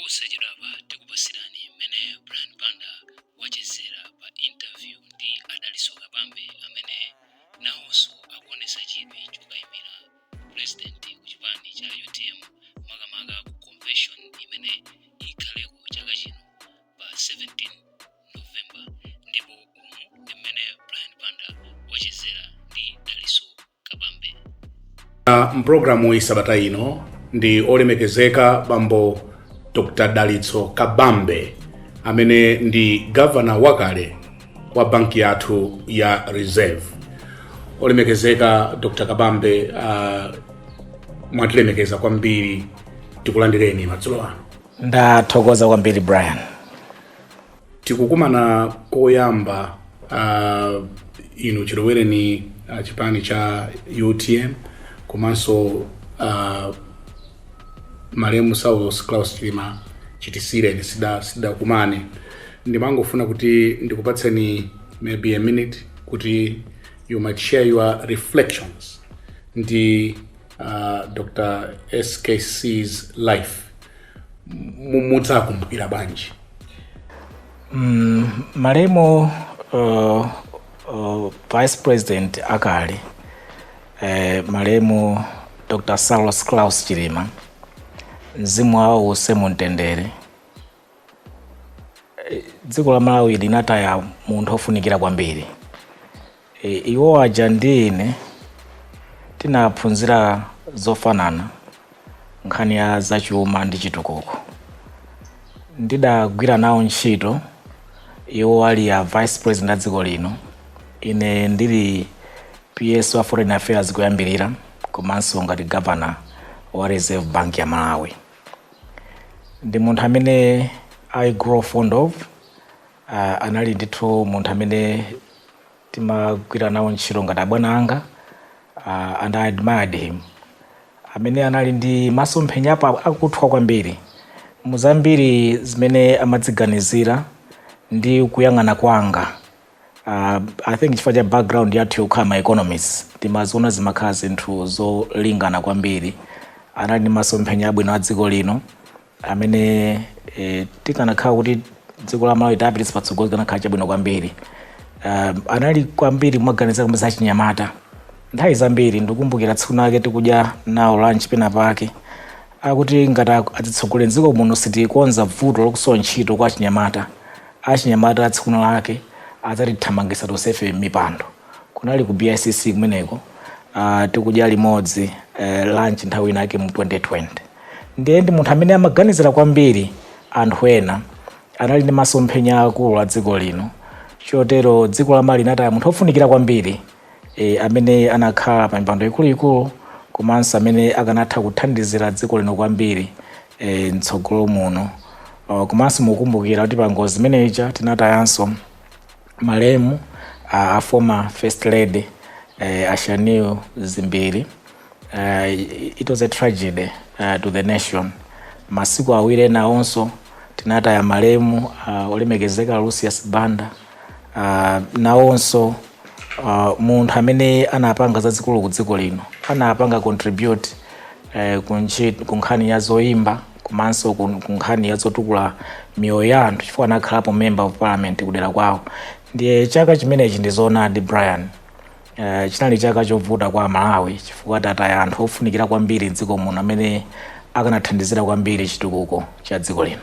Posachedwapa tikupasirani mmene Brian Banda wachezera pa interview ndi a Dalitso Kabambe, amene nawonso akuonesa chidwi chokayimira president ku chipani cha UTM, makamaka ku convention imene ikhaleko chaka chino pa 17 November. Ndipo umu ndi mmene Brian Banda wachezera ndi Dalitso Kabambe. Mpulogalamu iyi sabata ino ndi olemekezeka bambo Dr Dalitso Kabambe, amene ndi gavana wakale wa banki yathu ya Reserve. Olemekezeka Dr Kabambe, mwatilemekeza kwambiri, tikulandireni madzulo ano. Ndathokoza kwambiri, Brian. Tikukumana koyamba inu chilowereni chipani cha UTM, komanso malemu Saulos Klaus Chilima chitisireni sidakumane. Ndimangofuna kuti ndikupatseni maybe a minute kuti you might share your reflections ndi Dr SKC's life. Mudzakumbukira bwanji? Malemu vice president akale, malemu Dr Saulos Klaus Chilima, mzimu wawo uuse mumtendere. Dziko la Malawi linataya munthu ofunikira kwambiri. Iwo aja ndi ine tinaphunzira zofanana, nkhani ya zachuma ndi chitukuko. Ndidagwira nawo ntchito iwo ali a vice president a dziko lino, ine ndili PS wa Foreign Affairs kuyambirira, komanso ngati governor wa Reserve Bank ya Malawi. Ndi munthu amene I grow fond of. Anali ndithu munthu amene timagwira nawo ntchito ngati abwana anga, and I admired him, amene anali ndi masomphenya apo akuthwa kwambiri muzambiri zimene amadziganizira ndi kuyang'ana kwanga. I think chifukwa cha background yathu yokhala ma economists, timaziona zimakhala zinthu zolingana kwambiri. Anali ndi masomphenya abwino a dziko lino amene tikanakhala kuti dziko la Malawi tapititsa patsogolo, tikanakhala chabwino kwambiri. Anali kwambiri kumaganiza kumbe zachinyamata nthawi zambiri. Ndikumbukira tsiku lake tikudya nawo lunch pena pake, akuti ngati atitsogolere dziko muno sitikonza vuto lokusowa ntchito kwa achinyamata, achinyamata tsiku lake adzatithamangitsa tonsefe mipando. Kunali ku BICC kumeneko, tikudya limodzi lunch nthawi inake mu 2020. Ndiye ndi munthu amene amaganizira kwambiri anthu ena, anali ndi masomphenya akulu a dziko lino. Chotero dziko la Malawi linataya munthu ofunikira kwambiri, amene anakhala pa mipando ikuluikulu komanso amene akanatha kuthandizira dziko lino kwambiri mtsogolo muno. Komanso mukumbukira kuti pa ngozi imeneyi tinatayanso malemu a former first lady, a Shanil Dzimbiri. It was a tragedy to the nation. Masiku 2 enawonso tinataya malemu olemekezeka Lucius Banda, nawonso munthu amene anapanga zazikulu ku dziko lino, anapanga contribute ku nkhani ya zoyimba komanso ku nkhani ya zotukula miyoyo ya anthu, chifukwa anakhalapo member of parliament kudera kwawo. Ndiye chaka chimenechi, ndi zoonadi Brian, chinali chaka chovuta kwa Malawi, chifukwa tataya anthu ofunikira kwambiri mdziko muno amene akanathandizira kwambiri chitukuko cha dziko lino.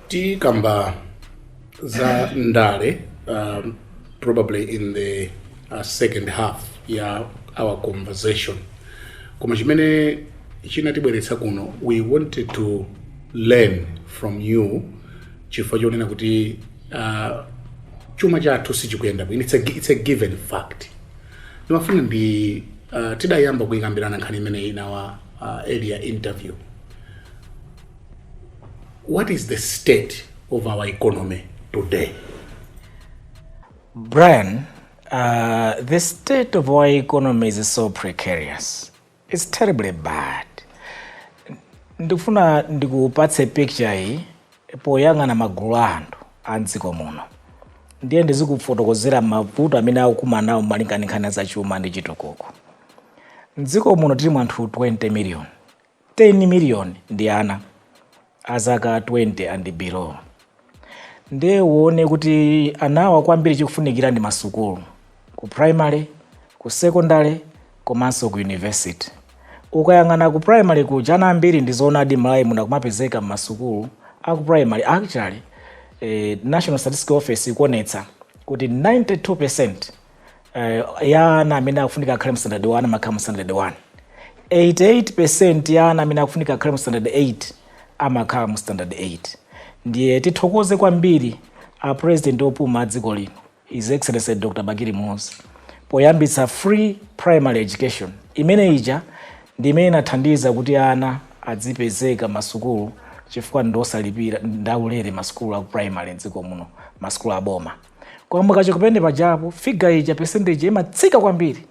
Tikamba za ndale probably in the second half ya our conversation, koma chimene chinatibweretsa kuno, we wanted to learn from you, chifukwa chonena kuti chuma chathu sichikuyenda bwino. It's a given fact. Ndimafuna ndi tidayamba kuyikambirana nkhani imeneyi in our earlier interview. What is the state of our economy today? Brian, the state of our economy is so precarious. It's terribly bad. Ndikufuna ndikupatse picture iyi poyang'ana magulu a anthu a mdziko muno, ndiye ndizikufotokozera mavuto amene akukumana nawo malinga ndi nkhani za chuma ndi chitukuko. Mdziko muno tili anthu 20 million, 10 million ndi ana. Azaka 20 and below. Ndiye uone kuti anawa kwambiri chikufunikira ndi masukulu, ku primary, ku secondary komanso ku university. Ukayang'ana ku primary kuja, ana ambiri, ndi zoonadi, Malawi muno kumapezeka m'masukulu aku primary. Actually, National Statistical Office ikuonetsa kuti 92% ya ana amene akufunika akhale mu standard 1 amakhala mu standard 1, 88% ya ana amene akufunika akhale mu standard 8 amakhala mu standard 8. Ndiye tithokoze kwambiri a President opuma a dziko lino, His Excellency Dr Bakili Muluzi, poyambitsa free primary education. Imene ija ndi imene inathandiza kuti ana adzipezeka masukulu, chifukwa ndosalipira, ndaulere masukulu aku primary mdziko muno, masukulu aboma. Koma mukachoka pene pajapo, figure ija, percentage imatsika kwambiri.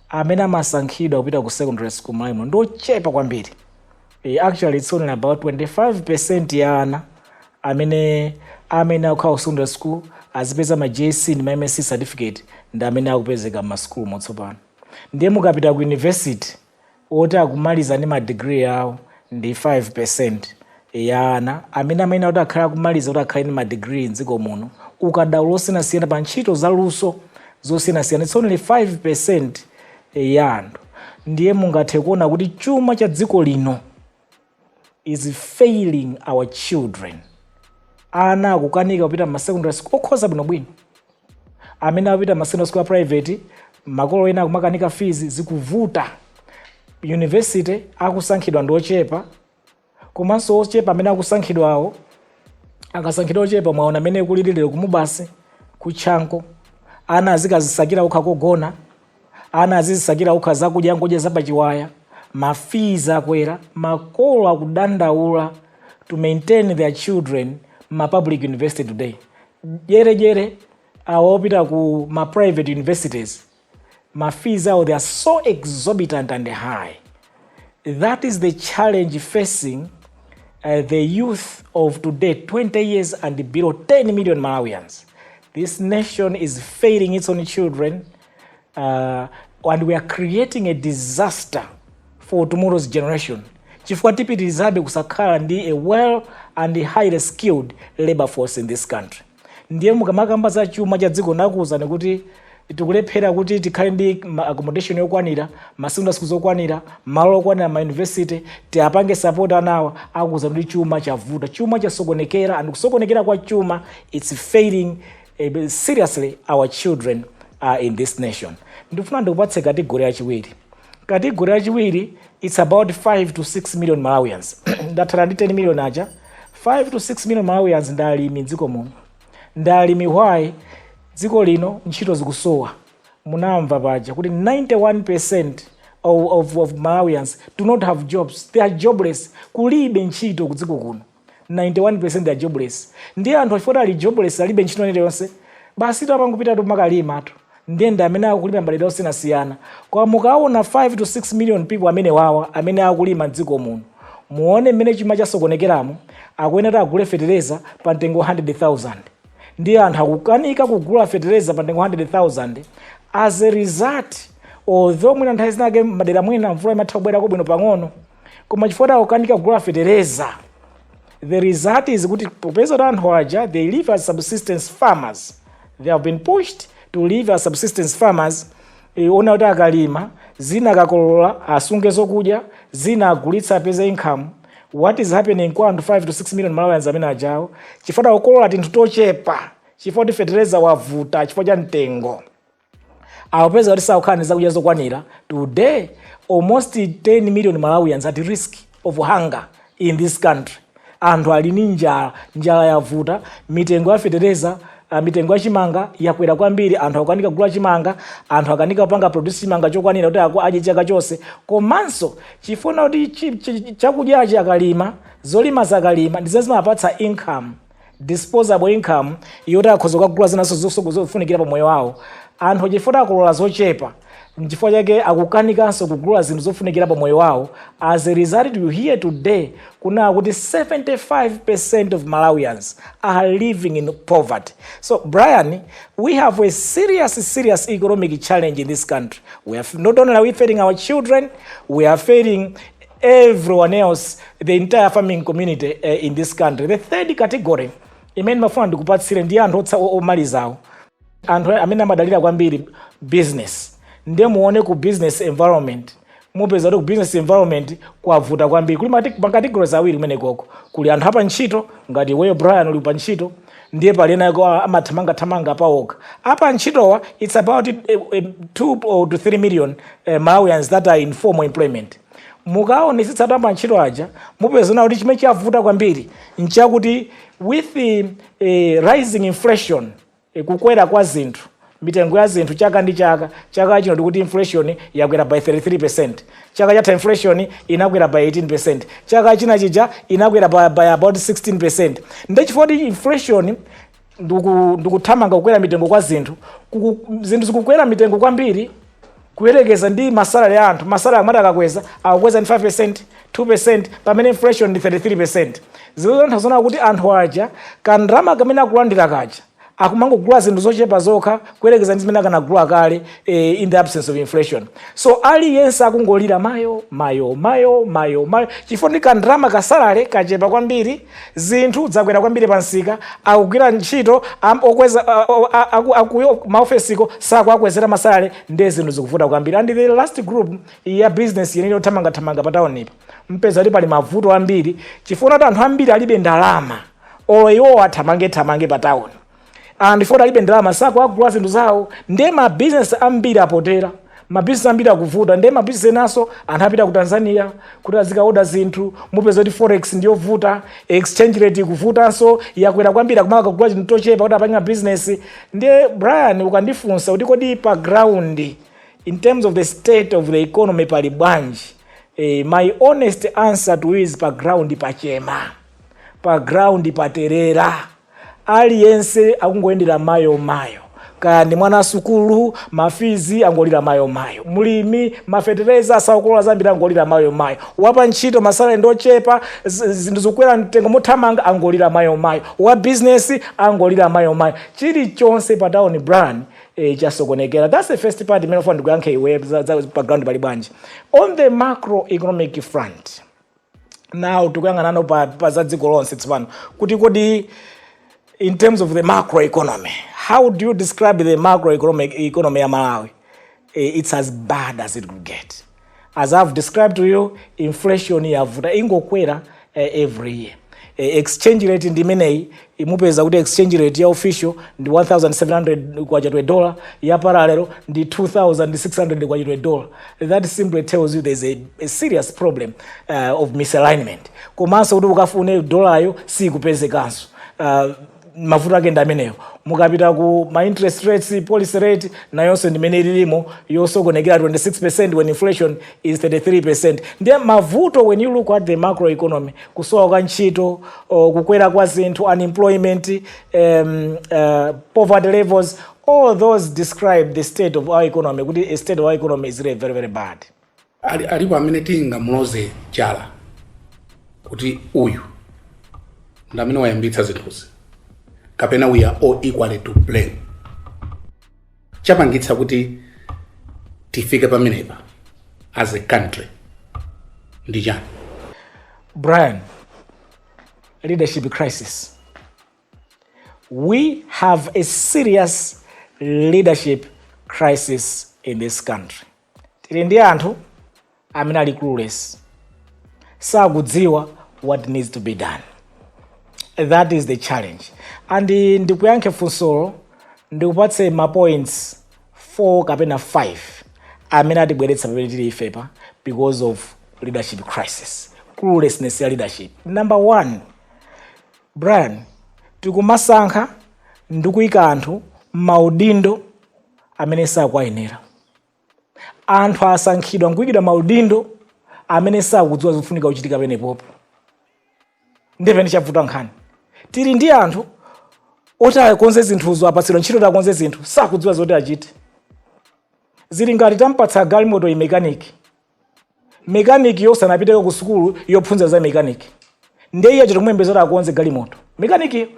Amene amasankhidwa kupita ku secondary school Malawi muno ndochepa kwambiri. Actually, it's only about 25% ya ana amene akukhala ku secondary school azipeza ma JC ndi ma MSC certificate ndi amene akupezeka m'masukulu motsopano. Ndiye mukapita ku university, oti akumaliza ndi ma degree yawo ndi 5% ya ana amene kuti akhale akumaliza kuti akhale ndi ma degree mdziko muno, ukadaulo osiyanasiyana pa ntchito zaluso zosiyanasiyana. It's only 5% ya anthu. Ndiye mungathe kuona kuti chuma cha dziko lino is failing our children. Ana akukanika kupita ma secondary school okhoza bwinobwino. Amene akupita ma secondary school a private, makolo ena akumakanika, fees zikuvuta. University akusankhidwa ndi ochepa, komanso ochepa amene akusankhidwawo, akasankhidwa ochepa. Mwaona amene kulilire ku MUBAS, ku Chanco, ana azikazisakira okha kogona, ana azizisakira okha zakudya, ngodya zapachiwaya. Ma fees akwera, makolo akudandaula to maintain their children ma public university today. Jerejere awa opita ku ma private universities, ma fees awo, they are so exorbitant and high. That is the challenge facing the youth of today, 20 years and below, 10 million Malawians. This nation is failing its own children, and we are creating a disaster for tomorrow's generation, chifukwa tipitirizabe kusakhala ndi a well and highly skilled labor force in this country. Ndiye mukamakamba za chuma cha dziko, nakuwuzani kuti tikulephera kuti tikhale ndi accommodation yokwanira, ma secondary schools okwanira, malo okwanira, ma university tiapange support anawa, akuwuza kuti chuma chavuta, chuma chasokonekera. And kusokonekera kwa chuma, it's failing seriously our children in this nation. Ndifuna ndikupatse category yachiwiri. Category yachiwiri, it's about 5 to 6 million Malawians. Ndathana ndi 10 million aja. 5 to 6 million Malawians ndi alimi mdziko muno. Ndi alimi. Why? Dziko lino ntchito zikusowa. Munamva paja kuti 91% of Malawians do not have jobs. They are jobless. Kulibe ntchito ku dziko kuno. 91% are jobless. Ndiye anthu achifukwa ali jobless, alibe ntchito iliyonse, basi tapangopita tumakalima tu. Ndiye ndi amene akulima madera osiyanasiyana. Koma mukaona 5 to 6 million people amene wawa, amene akulima mdziko muno, muone mmene chuma chasokonekeramo. Akuyenera agule fetereza pa mtengo wa 100,000. Ndiye anthu akukanika kugula fetereza pa mtengo wa 100,000. As a result, although mwina nthawi zinake madera mwina mvula imatha kubwerako bwino pang'ono, koma chifukwa akukanika kugula fetereza, the result is kuti popeza kuti anthu aja, they live as subsistence farmers, they have been pushed to live as subsistence farmers. Ona kuti akalima zina, akakolola, asunge zokudya, zina agulitsa apeze income. What is happening kwa anthu 5 to 6 million Malawians amene ajawo? Chifukwa akukolola tinthu tochepa, chifukwa kuti fetereza wavuta, chifukwa cha mtengo, akupeza kuti sakukhala ndi zakudya zokwanira. Today, almost 10 million Malawians at risk of hunger in this country. Anthu ali ndi njala, njala yavuta, mitengo ya fetereza, mitengo ya chimanga yakwera kwambiri. Anthu akukanika kugula chimanga, anthu akanika kupanga produce chimanga chokwanira kuti adye chaka chonse. Komanso chifuna kuti chakudyachi akalima, zolima zakalima ndi zimapatsa income, disposable income yoti akhoza kukagula zinanso zofunikira pa moyo wawo. Anthu chifukwa akolola zochepa, nchifukwa chake akukanikanso kugula zinthu zofunikira pa moyo wawo. As a result, you hear today kuna kuti 75% of Malawians are living in poverty. So Brian, we have a serious, serious economic challenge in this country. We are not only are we failing our children, we are failing everyone else, the entire farming community in this country. The third category imene mafuna ndikupatsire ndi anthu omalizawo, anthu amene amadalira kwambiri business. Ndiye muone ku business environment, mupeza kuti ku business environment kwavuta kwambiri. Kuli macategories awiri kumenekoko. Kuli anthu apa ntchito, ngati iweyo Brian uli pa ntchito, ndiye pali enako amathamangathamanga paokha. Apa ntchitowa, it's about 2 or to 3 million Malawians that are in formal employment. Mukaonetsetsa apa ntchito aja, mupeza kuti chimene chavuta kwambiri nchakuti with the rising inflation, kukwera kwa zinthu, mitengo ya zinthu chaka ndi chaka, chaka chino ndikuti inflation yakwera by 33%, chaka chatha inflation inakwera by 18%, chaka china chija inakwera by about 16%. Ndechifukwa kuti inflation ndikuthamanga kukwera mitengo kwa zinthu, zinthu zikukwera mitengo kwambiri kuyerekeza ndi masalary a anthu. Masalary amati akakweza, akukweza ndi 5%, 2%, pamene inflation ndi 33%. Zikutanthauza kuti anthu aja kandalama kamene akulandira kaja akumangogula zinthu zochepa zokha kuyerekeza ndi zimene akanagula kale in the absence of inflation. So aliyense akungolira mayo, mayo, mayo, mayo, mayo, chifukwa ndi kandalama kasalary kachepa kwambiri, zinthu zakwera kwambiri pansika, akugwira ntchito okweza maofesiko sakuakwezera masalary, ndiye zinthu zikuvuta kwambiri. And the last group ya business yenene yothamangathamanga pa taunipa, mpeza kuti pali mavuto ambiri chifukwa kuti anthu ambiri alibe ndalama olo iwo athamange thamange pa tawuni. Anthu ifoti alibe ndalama, sakuagula zinthu zawo, ndiye mabizinesi ambiri apotera, mabizinesi ambiri akuvuta. Ndiye mabizinesi enanso anthu apita ku Tanzania kuti azikaoda zinthu. Mupeza kuti forex ndiyovuta, exchange rate ikuvutanso, yakwera kwambiri, akumaka kugula chinthu tochepa kuti apange mabizinesi. Ndiye Brian, ukandifunsa kuti kodi pa ground, in terms of the state of the economy, pali bwanji, my honest answer to you is pa ground pachema, pa ground paterera. Aliyense akungoyendera mayo mayo. Kaya ndi mwana sukulu, mafees, angolira mayo mayo. Mulimi, mafetereza, asakolola zambiri, angolira mayo mayo. Wapa ntchito, masalary ndochepa, zinthu zikukwera mtengo mothamanga, angolira mayo mayo. Wa business angolira mayo mayo. Chilichonse pa town, Brian, chasokonekera. That's the first part imene ufuna ndikuyankhe iwe pa ground pali bwanji. On the macroeconomic front now, tikuyang'anano pa za dziko lonse tsopano, kuti kodi in terms of the macroeconomy, how do you describe the macroeconomic economy ya Malawi? It's as bad as it could get. As I've described to you, inflation yavuta, ingokwera every year. Exchange rate ndi imeneyi. Imupeza kuti exchange rate ya official ndi 1700 kwacha to a dollar, ya parallel ndi 2600 kwacha to a dollar. That simply tells you there's a serious problem of misalignment. Komanso kuti ukafune dolayo sikupezekanso. Mavuto ake ndi amenewo. Mukapita ku ma interest rates, policy rate nayonso ndimene ililimo yosokonekera, 26% when inflation is 33%. Ndiye mavuto, when you look at the macroeconomy, kusowa kwa ntchito, kukwera kwa zinthu, unemployment, poverty levels, all those describe the state of our economy, kuti a state of our economy is really very, very bad. Alipo amene tingamuloze chala kuti uyu ndi amene wayambitsa zinthuzi, kapena we are all equally to blame? Chapangitsa kuti tifike pamenepa as a country ndi chani? Brian, leadership crisis. We have a serious leadership crisis in this country. Tili ndi anthu amene ali clueless, sakudziwa what needs to be done. That is the challenge. And ndikuyankhe funsolo, ndikupatse ma points 4 kapena 5 amene atibweretsa pamene tili ifepa because of leadership crisis, cluelessness ya leadership. Number one, Brian, tikumasankha ndikuyika anthu maudindo amene sakuayenera. Anthu asankhidwa nkuyikidwa maudindo amene sakudziwa zofunika kuchitika penepopo. Ndipene chavuta nkhani. Tili ndi anthu oti akonze zinthuzo, apatsidwa ntchito kuti akonze zinthu, sakudziwa zoti achite. Zili ngati tampatsa galimoto iyi mekaniki, mekaniki yosanapiteko ku sukulu yophunzira za mekaniki, ndiye iye achita kumuyembeza kuti akonze galimoto. Mekanikiyo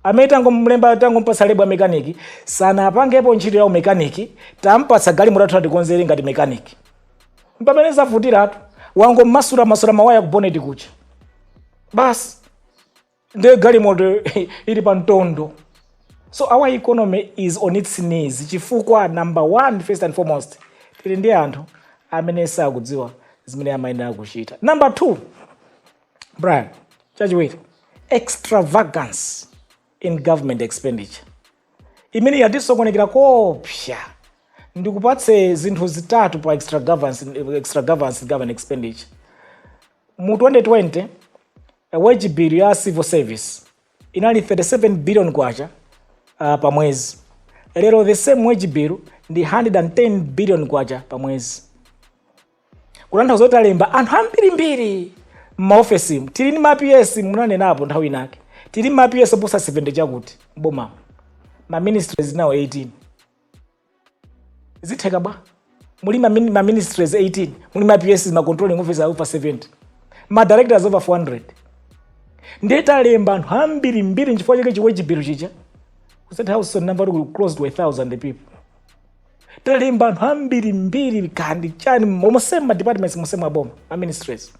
amene tangomlemba, tangompatsa label ya mekaniki, sanapangepo ntchito ya umekaniki, tampatsa galimoto athu atikonzere ngati mekaniki. Pamene zavutiratu, Wangomasula masula mawaya ku bonnet kucha basi, ndiye galimoto ili pa mtondo. So our economy is on its knees chifukwa, number one, first and foremost, tili ndi anthu amene sakudziwa zimene amayenera kuchita. Number two, Brian, chachiwiri, extravagance in government expenditure imene yatisokonekera kopsa. Ndikupatse zinthu zitatu pa extravagance in government expenditure. Mu 2020, wage bill ya civil service inali 37 billion kwacha pa mwezi. Lero the same wage bill ndi 110 billion kwacha pa mwezi, kutanthauza kuti alemba anthu ambirimbiri m'maofesimu. Tili ndi ma PS, munanenapo nthawi inake, tili ma PS oposa 70 chakuti mbomamo, ma ministries nawo 18. Zitheka bwa muli ma ministries 18, muli ma PS, ma controlling officer over 70, ma directors over 400? Ndiye talemba anthu ambirimbiri, nchifukwa chake chi wage bill chija ku State House number kuti close to 1000 people. Talemba anthu ambirimbiri kandi chani momosema ma departments, mosema aboma, ma ministries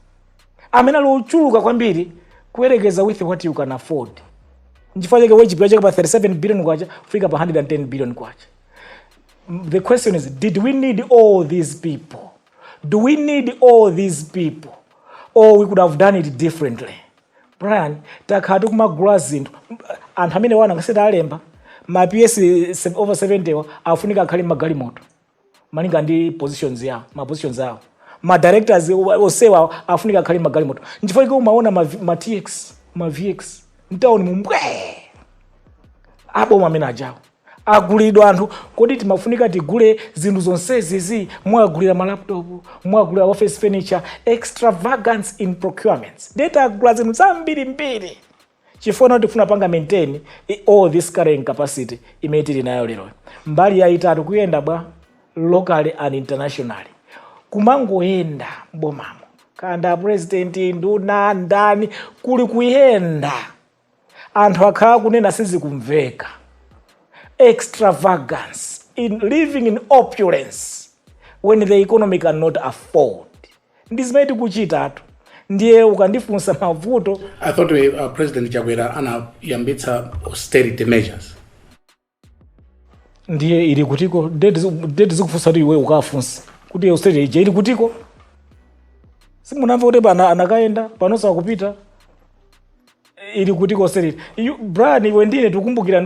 amene ali ochuluka kwambiri kuyerekeza with what you can afford. Nchifukwa chake wage bill chake pa 37 billion kwacha kufika pa 110 billion kwacha. The question is, did we need all these people? Do we need all these people, or we could have done it differently? Brian, takhala tikumagula zinthu. Anthu amene wana ngaseti alemba ma PS over 70 wa afunika akhale magalimoto malinga ndi positions yawo, ma positions awo. Ma directors onsewa afunika akhale magalimoto. Nchifukwa chake umaona ma TX, ma VX mtawuni mumbwe aboma amene ajawo agulidwa anthu. Kodi timafunika tigule zinthu zonsezizi? Mwagulira ma laptop, mwagulira office furniture. Extravagance in procurements. Ndiye tagula zinthu zambirimbiri chifukwa tifuna panga maintain all this carrying capacity imene tili nayo lero. Mbali yayitatu, kuyenda bwa, locally and internationally, kumangoyenda mbomamo, kanda president, nduna, ndani, kuli kuyenda. Anthu akhala kunena, sizikumveka. Extravagance in living in opulence when the economy cannot afford, ndi zimene tikuchitatu. Ndiye ukandifunsa mavuto, I thought President Chakwera anayambitsa austerity measures. Ndiye ili kutiko? Date zikufunsa kuti iwe ukafunsa kuti austerity ija ili kutiko. Simunamva kuti pana anakayenda, panonso akupita? Ili kutiko austerity? Brian, iwe ndine tikumbukira,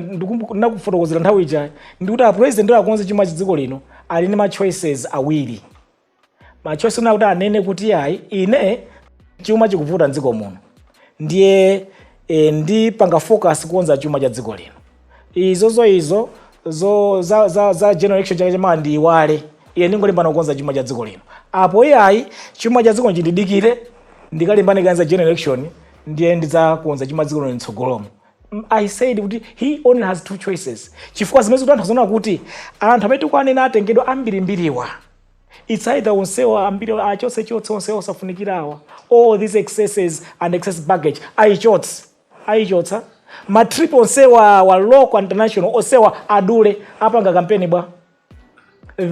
nakufotokozera nthawi ija ndikuti a president akonze chuma dziko lino ali ndi ma choices awiri. Ma choice una kuti anene kuti, "Ayi, ine chuma chikuvuta mdziko muno, ndiye ndipanga focus kukonza chuma cha dziko lino. Izozo izo zo za general election chaka chamawa ndiyiwale, iye ndingolimbana kukonza chuma cha dziko lino." Apo iyayi, chuma cha dziko chindidikire, ndikalimbane kanza general election, ndiye ndidzakonza chuma dziko lino mtsogolomo. I said kuti he only has two choices, chifukwa zimene zikutanthauza zoona kuti anthu amene tikuanena atengedwa ambirimbiriwa, it's either onsewa ambiri achotse chotse onsewa osafunikirawa, all these excesses and excess baggage ayichotse, ayichotsa ma trip onsewa wa local and international, onsewa adule, apanga kampeni bwa?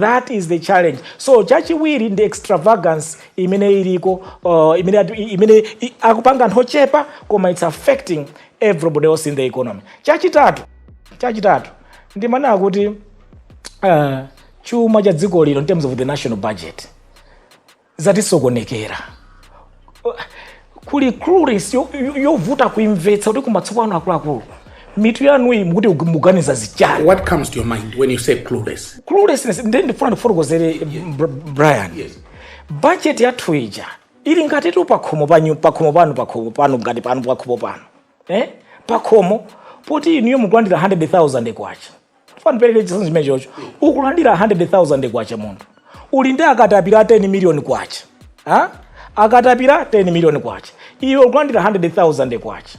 That is the challenge. So chachiwiri ndi extravagance imene iliko, imene akupanga anthu ochepa, koma it's affecting everybody else in the economy. Chachitatu ndimanena kuti chuma cha dziko lino in terms of the national budget zatisokonekera. Kuli clueless yovuta kuimvetsa kuti kumatsopano akuluakulu mitu yanu iyi mukuti muganiza zichani? What comes to your mind when you say clueless? Cluelessness, ndiye ndifuna ndifotokozere, Brian. Yes. Budget yathu ija ili ngati tu pakhomo panyu, pakhomo panu, pakhomo panu, ngati panu pakhomo panu, eh? Pakhomo poti inuyo mukulandira 100,000 kwacha. Funa ndipereke chitsanzo chimene chocho. Ukulandira 100,000 kwacha munthu, uli ndi akatapira 10 million kwacha, ha? Akatapira 10 million kwacha, iwe ukulandira 100,000 kwacha.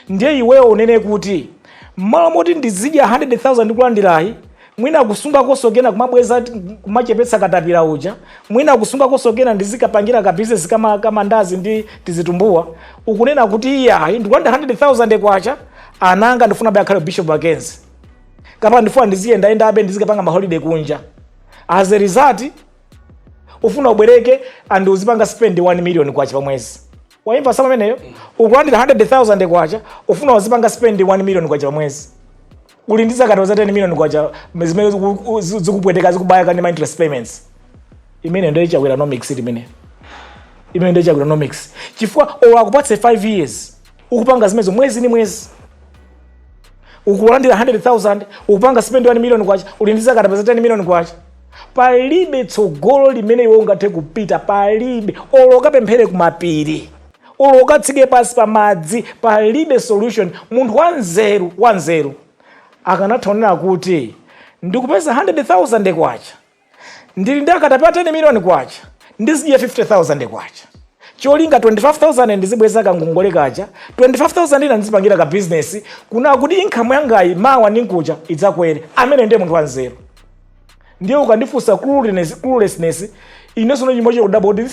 Ndiye iweyo unene kuti, "Mmalo moti ndizidya 100,000 ndikulandirayi, mwina kusunga kosokena, kumabweza, kumachepetsa katapira uja, mwina kusunga kosokena, ndizikapangira ka business kama kamandazi ndi tizitumbuwa." Ukunena kuti, "Iyayi, ndikulandira 100,000 kwacha, ananga ndifuna abe akhale Bishop Mackenzie, kapa ndifuna ndiziyendayenda abe, ndizikapanga ma holiday kunja." As a result, Ufuna ubwereke and uzipanga spend 1 million kwacha pamwezi. Waimva sama ameneyo? Ukulandira 100,000 kwacha, ufuna uzipanga spend 1 million kwacha pamwezi. Uli ndi zakati za 10 million kwacha zimene zikupweteka, zikubaya kandi ma interest payments. Imene ndiyo Chakweranomics. Imene imene ndiyo Chakweranomics, chifukwa olo akupatse 5 years, ukupanga zimenezo mwezi ni mwezi. Ukulandira 100,000, ukupanga spend 1 million kwacha, uli ndi zakati za 10 million kwacha. Palibe tsogolo limene iwe ungathe kupita, palibe. Olo ukapemphere kumapiri, olo ukatsike pansi pa madzi, palibe solution. Munthu wanzeru, wanzeru akanatha kunena kuti ndikupeza 100,000 kwacha, ndili ndi akatapira 10 million kwacha, ndizidya 50,000 kwacha, cholinga 25,000 ndizibweza kangongole kaja, 25,000 ina ndizipangira ka business kuna kuti income yangayi mawa ndi nkucha idzakwere. Amene ndiye munthu wanzeru. Ndiye ukandifunsa cluelessness, inenso chimwe chikudabwa kuti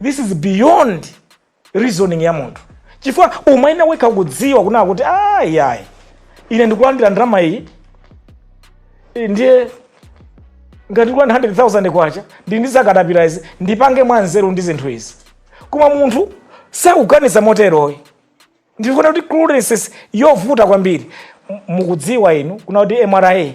this is beyond reasoning ya munthu, chifukwa umayenera wekha kudziwa kunaa kuti ayi, ayi, ine ndikulandira ndalama iyi, ndiye ngati ndikulandira 100,000 kwacha, ndili ndi zakatapira izi, ndipange mwanzeru ndi zinthu izi. Koma munthu sakuganiza moteroyi. Ndikuona kuti cluelessness yovuta kwambiri. Mukudziwa inu kuna kuti MRA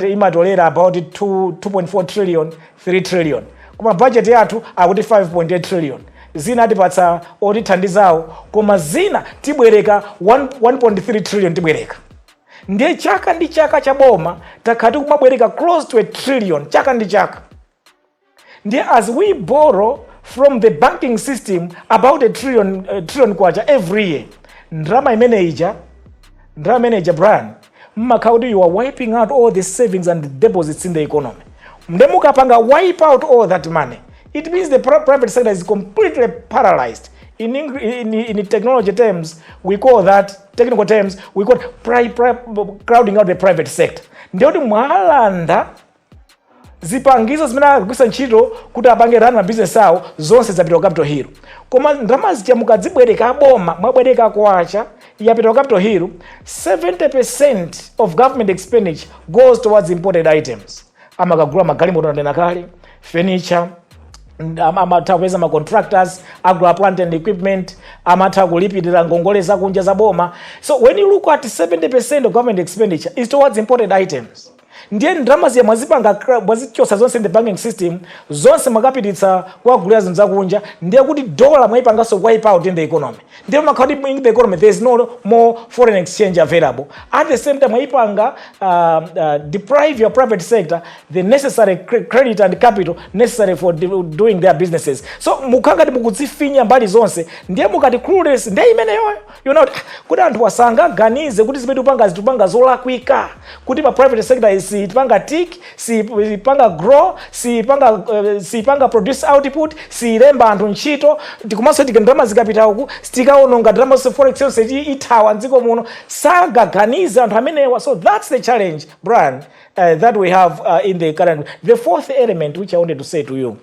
imatolera about 2 2.4 trillion, 3 trillion, koma budget yathu akuti 5.8 trillion. Zina atipatsa otithandizawo, koma zina tibwereka 1 1.3 trillion tibwereka. Ndiye chaka ndi chaka cha boma takhala tikumabwereka close to a trillion chaka ndi chaka. Ndiye as we borrow from the banking system about a trillion kwacha every year, ndalama imene ija, ndalama imene ija, Brian, mmakhala kuti you are wiping out all the savings and deposits in the economy. Nde mukapanga wipe out all that money, it means the private sector is completely paralyzed. In technology terms we call that, technical terms we call crowding out the private sector. Ndiye kuti mwalanda zipangizo zimene akugwiritsa ntchito kuti apange run mabizinesi awo, zonse zapita ku Capital Hill. Koma ndalama zija mukadzibwereka boma, mwabwereka kwacha, yapita ku Capital Hill. 70% of government expenditure goes towards imported items. Amakagula magalimoto anena kale, furniture, amatha kupeza ma contractors, agula plant and equipment, amatha kulipirira ngongole zakunja za boma. So when you look at 70% of government expenditure is towards imported items, ndiye ndalama ziya mwazipanga mwazichosa zonse in the banking system, zonse mwakapititsa kuwagulira zinthu zakunja. Ndiye kuti dollar mwayipanganso wipe out in the economy. Ndiye makhala kuti in the economy there is no more foreign exchange available. At the same time mwayipanga deprive your private sector the necessary credit and capital necessary for doing their businesses. So mukhala ngati mukudzifinya mbali zonse. Ndiye mukati clueless, ndiye imeneyoyo kuti anthu asangaganize kuti zimene tikupanga zitupanga zolakwika, kuti pa private sector sipanga tick, sipanga grow, sipanga produce output, silemba anthu ntchito. Tikumanso tika ndalama zikapita uku, sitikaononga ndalama zonse, forex yonse ithawa mdziko muno. Sangaganize anthu amenewa. So that's the challenge, Brian, that we have in the current. The fourth element which I wanted to say to you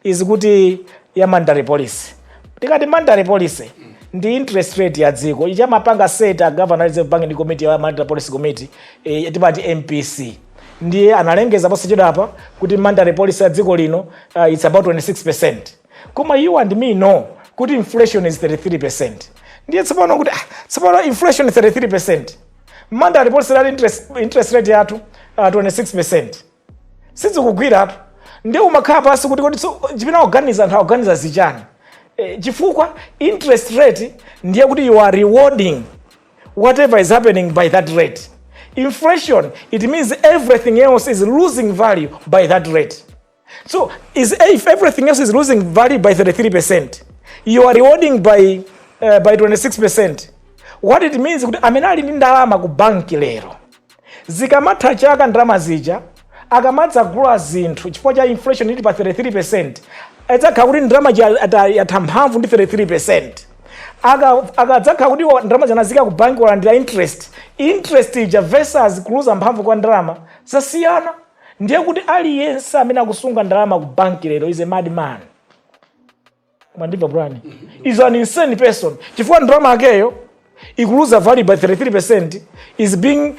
is kuti ya monetary policy. Tikati monetary policy, ndi interest rate ya dziko ichamapanga set a governor Reserve Bank ndi committee ya Monetary Policy Committee, timati MPC. Ndiye analengeza posachedwapa kuti monetary policy ya dziko lino it's about 26%, koma you and me know kuti inflation is 33%. Ndiye tsopano kuti tsopano inflation 33%, monetary policy rate, interest rate yathu 26%, sizikugwiratu. Ndiye umakhala pansi kuti kodi chimene akuganiza anthu, akuganiza zichani? Chifukwa interest rate ndiye kuti you are rewarding whatever is happening by that rate. Inflation, it means everything else is losing value by that rate. So is if everything else is losing value by 33%, you are rewarding by 26%. What it means kuti amene ali ndi ndalama ku banki lero, zikamatha chaka ndalama zija akamadzagula zinthu, chifukwa cha inflation ili pa 33%, adzakhala kuti ndalama yatha mphamvu ndi 33%. Akadzakhala kuti ndalama zanazika ku banki, walandira interest, interest ija versus kuluza mphamvu kwa ndalama zasiyana. Ndiye kuti aliyense amene akusunga ndalama ku banki lero is a madman. Mwandimva, Brian? Is an insane person, chifukwa ndalama akeyo ikuluza value by 33% is being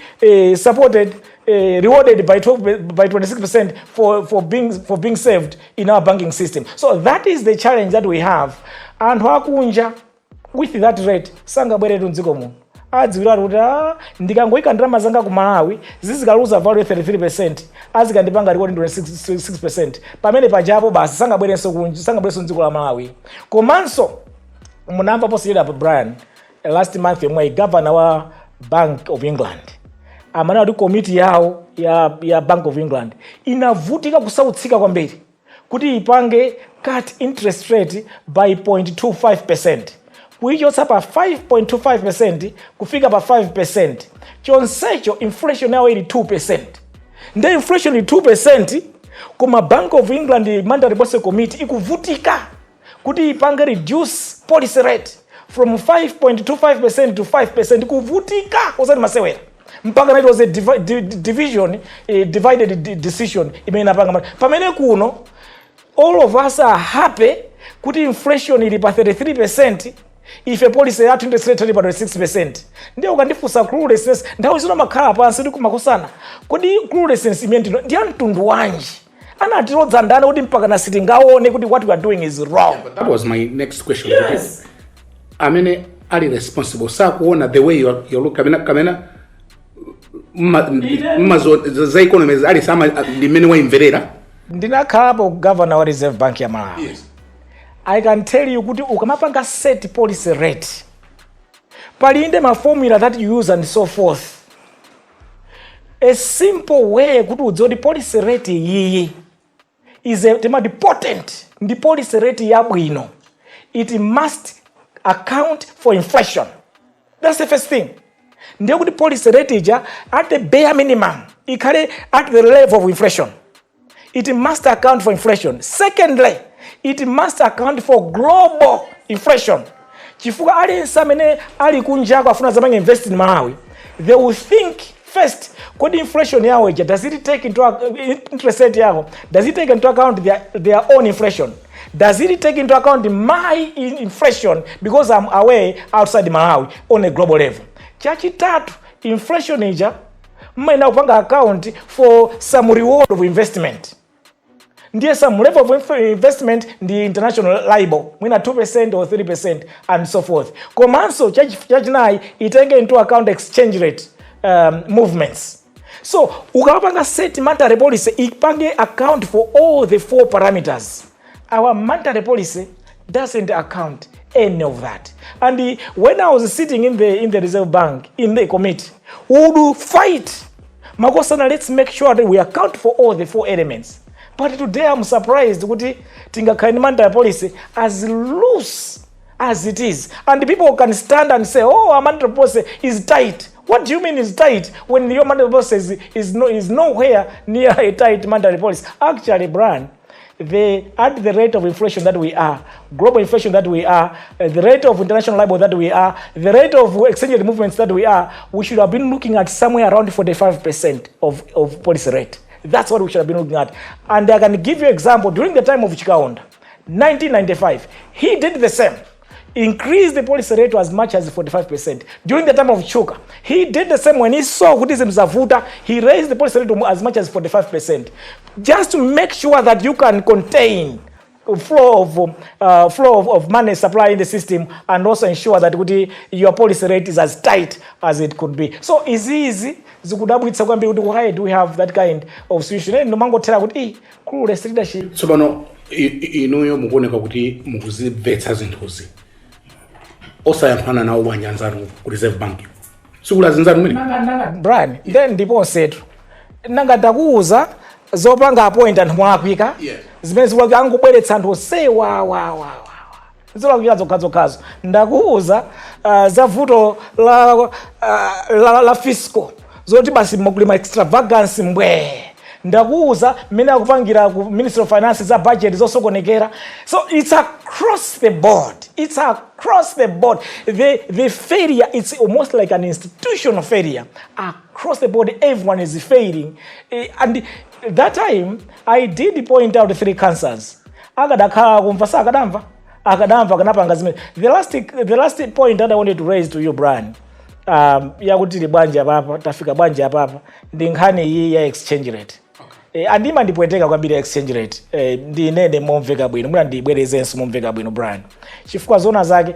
supported Rewarded by 12, by 26% for being saved in our banking system. So that is the challenge that we have. Anthu akunja with that rate sangabweretu mdziko muno. Adziwiratu kuti, ah, ndikangoyika ndalama zanga ku Malawi zizikaluza value 33%, azikandipanga reward 26%. Pamene pajapo basi sangabwerenso kunja, sangabwerenso mdziko la Malawi. Komanso munamva posachedwa, Brian, last month yomwe governor wa Bank of England amanena kuti komiti yawo ya Bank of England inavutika, kusautsika kwambiri kuti ipange cut interest rate by 0.25%, kuichotsa pa 5.25% kufika pa 5%. Chonsecho inflation yawo ili 2%. Nde inflation ili 2%, koma Bank of England Monetary Policy Committee ikuvutika kuti ipange reduce policy rate from 5.25% to 5%. Kuvutika osati masewera, mpaka it was a division, a divided decision imene inapanga. Pamene kuno all of us are happy kuti inflation ili pa 33%, ife policy yathu interest rate ili pa 26%. Ndiye ukandifunsa cluelessness, nthawi zino makhala pansi ndi kumakusana, kodi cluelessness imene ndino ndi ya mtundu wanji? Anatilodza ndani kuti mpaka na sitingaone kuti what we are doing is wrong? But that was my next question. Yes. Amene ali responsible sakuona the way you look kamena za economy ali sama ndi mmene waimverera. Ndinakhalapo governor wa Reserve Bank ya Malawi. I can tell you kuti ukamapanga set policy rate, palinde ma formula that you use and so forth. A simple way kuti udziwe kuti policy rate iyi is a, timati potent, ndi policy rate yabwino, it must account for inflation. That's the first thing. Ndiye kuti policy rate ija at the bare minimum ikhale at the level of inflation. It must account for inflation. Secondly, it must account for global inflation, chifukwa aliyense amene ali kunjako afuna zapange invest in Malawi, they will think first, kodi inflation yawo ija, does it take into interest rate yawo, does it take into account their own inflation? Does it take into account my inflation because I'm away outside Malawi on a global level? Chachitatu, inflation ija mmayenera kupanga account for some reward of investment. Ndiye some level of investment ndi international LIBOR, mwina 2% or 3% and so forth. Komanso chachinayi, itenge into account exchange rate movements. So ukapanga set monetary policy, ipange account for all the four parameters. Our monetary policy doesn't account any of that. And when I was sitting in the Reserve Bank in the committee, we would fight, makosana, let's make sure that we account for all the four elements. But today I'm surprised kuti tingakhale ndi monetary policy as loose as it is, and people can stand and say, "Oh, our monetary policy is tight." What do you mean is tight when your monetary policy is nowhere near a tight monetary policy? Actually, Brian, the at the rate of inflation that we are, global inflation that we are, the rate of international LIBOR that we are, the rate of exchange rate movements that we are, we should have been looking at somewhere around 45% of policy rate. That's what we should have been looking at. And I can give you example. During the time of Chikaonda, 1995, he did the same, increased the policy rate to as much as 45%. During the time of Chuka, he did the same. When he saw kuti zimzavuta, he raised the policy rate to as much as 45%, just to make sure that you can contain flow of money supply in the system and also ensure that kuti your policy rate is as tight as it could be. So izizi zikudabwitsa kwambiri kuti why do we have that kind of situation? And ndimangothera kuti clueless leadership. Tsopano inuyo mukuoneka kuti mukuzimvetsa zinthuzi. Osayankhulana nawo bwanji anzanu ku Reserve Bank? Sikula zinzanu mene. Brian, then ndiponsetu nanga ndakuwuza zopanga appoint anthu mwalakwika. Zimene zikulakwika, angobweretsa anthu onsewa wa wa wa zolakwika zokhazokhazo. Ndakuwuza za vuto la fiscal, zoti basi kulima extravagance mbwe. Ndakuwuza mmene akupangira ku Ministry of Finance za budget zosokonekera. So it's across the board, it's across the board, the failure. It's almost like an institutional failure across the board. Everyone is failing. And that time I did point out three cancers. Akadakhala kumva, sakadamva. Akadamva akanapanga zimene. The last point that I wanted to raise to you, Brian, Yakuti tili bwanji apapa, tafika bwanji apapa, ndi nkhani iyi ya exchange rate. Andima ndipweteka kwambiri exchange rate. Ndinene momveka bwino, mwina ndibwerezenso momveka bwino, Brian, chifukwa zona zake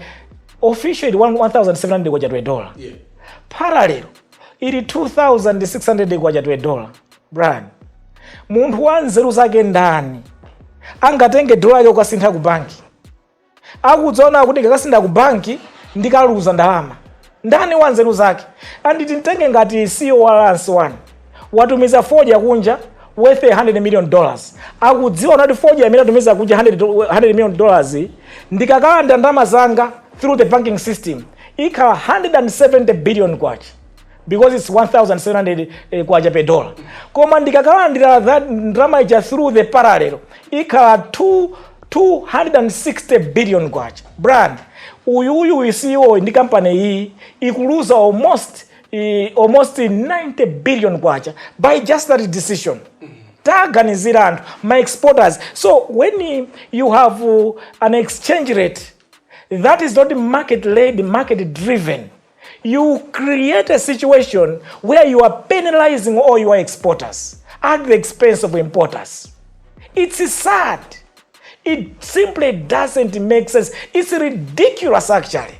official ili 1700 kwacha to a dollar, parallel ili 2600 kwacha to a dollar. Brian, munthu wa nzeru zake ndani angatenge dola yake kukasintha ku banki akudzaona kuti ndikakasintha ku banki ndikaluza ndalama? Ndani wa nzeru zake? Anditi mtenge ngati CEO wa Alliance One watumiza fodya kunja worth $100 million, akudziwa unati fodya imene atumiza kunja $100 million, ndikakalanda ndalama zanga through the banking system ikhala 170 billion kwacha because it's 1700 kwacha per dollar, koma ndikakalandira that ndalama ija through the parallel ikhala 2 260 billion kwacha. Brian, uyuyu CEO ndi kampani iyi ikuluza almost 90 billion kwacha by just that decision. Taganizira anthu, ma exporters. So when you have an exchange rate that is not market led, market driven, you create a situation where you are penalizing all your exporters at the expense of importers. It's sad. It simply doesn't make sense. It's ridiculous, actually,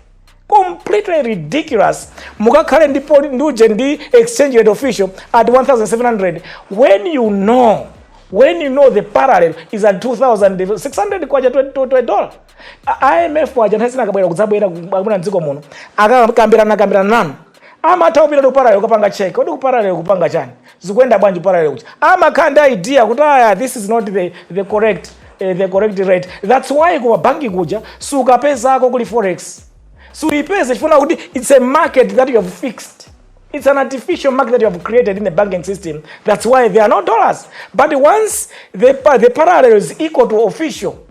completely ridiculous. Mukakhale ndi nduje ndi exchange rate official at 1700 when you know the parallel is at 2600 kwacha to a dollar. IMF aja nthawi zina akabwera kudzabwera akubwera mdziko muno, akakambirana kambirana nanu, amatha kupita ku parallel kupanga check kodi ku parallel kupanga chani, zikuyenda bwanji parallel kucha. Amakhala ndi idea kuti aya, this is not the correct rate. That's why kuma banki kuja sukapezako kuli forex, suipeze chifuna kuti it's a market that you have fixed. It's an artificial market that you have created in the banking system. That's why there are no dollars. But once the parallel is equal to official,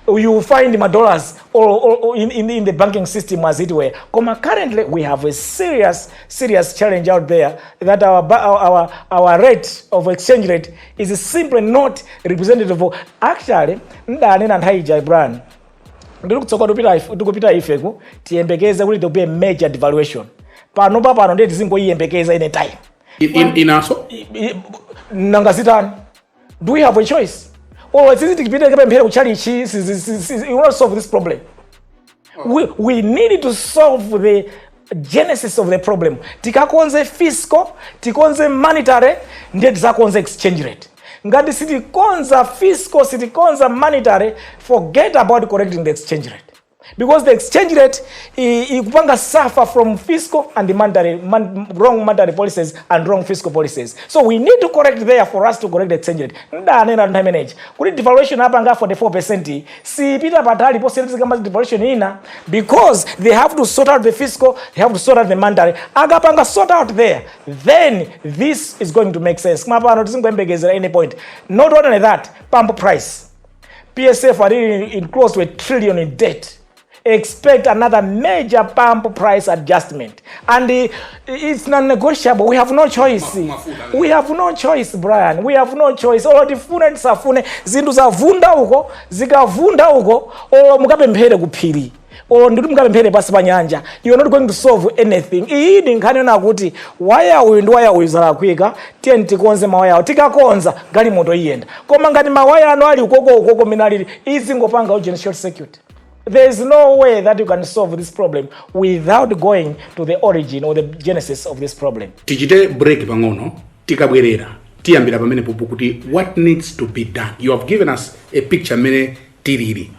you will find ma dollars or in the banking system, as it were. Koma currently we have a serious, serious challenge out there that our rate of exchange rate is simply not representative of actually. Ndanena nthawi ija, Brian, ndiri kutsoka tikupita ifeku, tiyembekeze kuti there will be a major devaluation pano pa pano, ndiye tizingoyiyembekeza any time. Inaso? Nanga zitani? Do we have a choice? Or sisi tikipita tikapemphera kuchalichi, we will not solve this problem. We need to solve the genesis of the problem. Tikakonze fiscal, tikonze monetary, ndiye tizakonze exchange rate. Ngati sitikonza fiscal, sitikonza monetary, forget about correcting the exchange rate, because the exchange rate ikupanga suffer from fiscal and monetary, wrong monetary policies and wrong fiscal policies. So we need to correct there for us to correct the exchange rate. Ndanena nthawi imeneyi kuti devaluation apanga 44% sipita patali posiyana devaluation ina, because they have to sort out the fiscal, they have to sort out the monetary. Akapanga sort out there, then this is going to make sense. Koma pano tizingoyembekezera any point. Not only that, pump price, PSF are in close to a trillion in debt. Expect another major pump price adjustment. And it's non-negotiable. We have no choice. Mafuta. We have no choice, Brian. We have no choice. Olo tifune tisafune, zinthu zavunda uko, zikavunda uko, olo mukapemphere kuphiri, olo ndikuti mukapemphere pasi pa nyanja, you are not going to solve anything. Iyi ndi nkhani yona kuti waya uyu ndi waya uyu zalakwika, tiye tikonze mawaya awo. Tikakonza, galimoto iyenda. Koma ngati mawaya anu ali ukoko ukoko mene alili, izingopanga ujeni short circuit. There is no way that you can solve this problem without going to the origin or the genesis of this problem. Tichite break pang'ono. Tikabwerera tiyambira pamene popo kuti what needs to be done. You have given us a picture mmene tilili.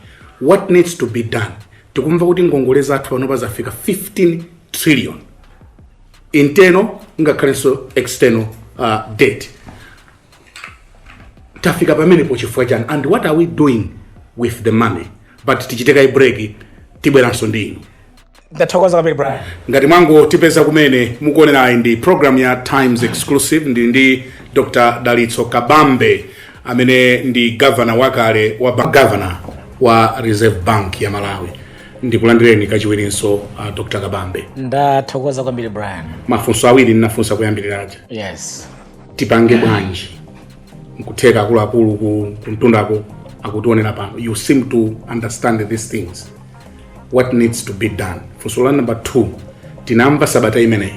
What needs to be done? Tikumva kuti ngongole zathu panopa zafika 15 trillion, internal ngakhalenso external debt. Tafika pamenepo chifukwa chani, and what are we doing with the money? But tichite kaye break, tibweranso ndi inu. Ndathokoza kwambiri, Brian. Ngati mwango tipeza kumene mukuonerayi, ndi program ya Times Exclusive. Ndi Dr Dalitso Kabambe amene ndi governor wakale wa governor wa Reserve Bank ya Malawi. Ndikulandireni kachiwirinso, Dr Kabambe. Ndathokoza kwambiri, Brian. Mafunso awiri ndinafunsa kuyambiriraja. Yes. Tipange bwanji? Nkutheka akuluakulu ku mtundako akutionera pano. You seem to understand these things. What needs to be done? Funso la number 2, Tinamva sabata imeneyi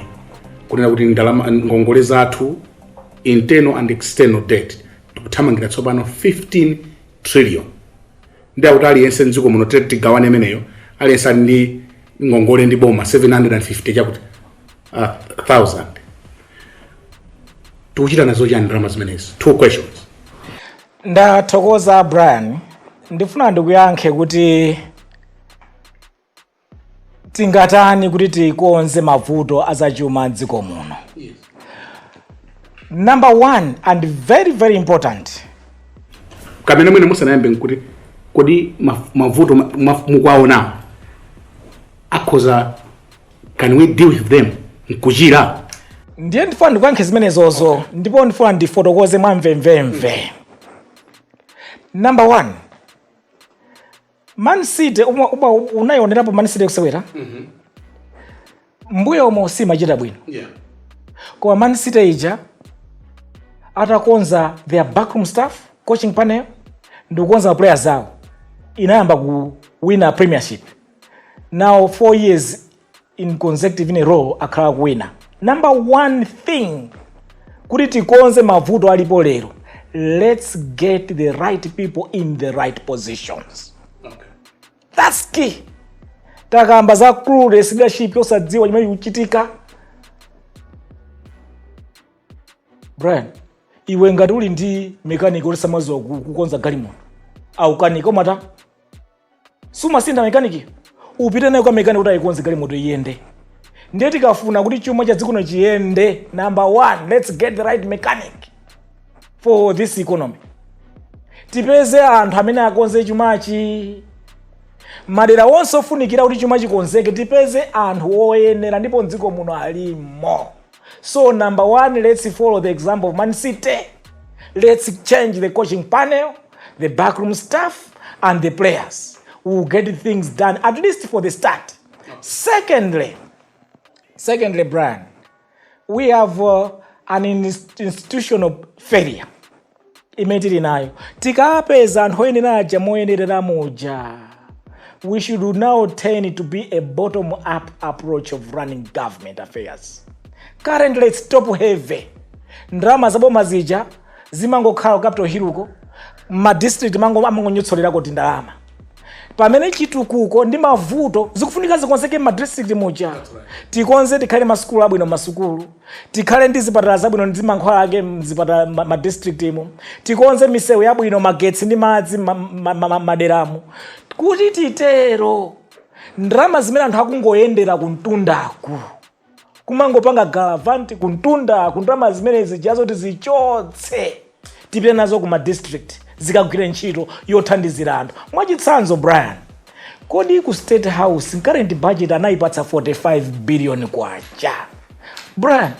kunena kuti ndalama, ngongole zathu, internal and external debt, tikuthamangira tsopano 15 trillion. Ndi akuti aliyense mdziko muno, tete tigawane imeneyo, aliyense ali ndi ngongole ndi boma 750 chakuti thousand. Tikuchita nazo chani ndalama zimenezi? Two questions. Ndathokoza, Brian. Ndifuna ndikuyankhe kuti tingatani kuti tikonze mavuto azachuma mdziko muno. Number one and very, very important, Kamene mwene musanayambe, nkuti kodi mavuto mukuwaonawo akhoza, can we deal with them nkuchira? Ndiye ndifuna ndikuyankhe zimenezozo, ndipo ndifuna ndifotokoze mwamvemvemve. Number one, Man City, unayionerapo Man City kusewera mbuyo umo? Simachita bwino, koma Man City ija atakonza their backroom staff, coaching panel, ndikukonza ma players awo, inayamba kuwina Premiership. Now 4 years in consecutive, in a row, akhala kuwina. Number one thing kuti tikonze mavuto alipo lero, let's get the right people in the right positions. That's key. Takamba za clueless leadership, yosadziwa chimene chikuchitika. Brian, iwe ngati uli ndi mechanic oti samadziwa kukonza galimoto, aukanika, umata sumasintha mechanic, upite naye kwa mechanic kuti ayikonze galimoto iyende. Ndiye tikafuna kuti chuma cha dziko chiyende, number one, let's get the right mechanic for this economy. Tipeze anthu amene akonze chumachi. Madera onse ofunikira kuti chuma chikonzeke, tipeze anthu oyenera, ndipo mdziko muno alimo. So number one, let's follow the example of Man City. Let's change the coaching panel, the backroom staff and the players. We will get things done, at least for the start. Secondly, Brian, we have an institutional failure imene tili nayo. Tikapeza anthu oyenera aja moyenerera muja, we should now turn to be a bottom up approach of running government affairs. Currently it's top heavy. Ndalama zaboma zija zimangokhala ku Capital Hill uko, ma district mango amangonyotsolerako kuti ndalama, pamene chitukuko ndi mavuto zikufunika zikonzeke ma district muja. Tikonze, tikhale masukulu abwino masukulu, tikhale ndi zipatala zabwino ndi mankhwala ake mzipatala ma district imo, tikonze misewu yabwino, magetsi ndi madzi maderamo. Kuti titero, ndalama zimene anthu akungoyendera kumtundaku, kumangopanga gallivant kumtunda, kundalama zimene zijazo tizichotse, tipite nazo kuma district, zikagwire ntchito yothandizira anthu. Mwachitsanzo, Brian, kodi ku State House current budget anayipatsa 45 billion kwacha? Brian,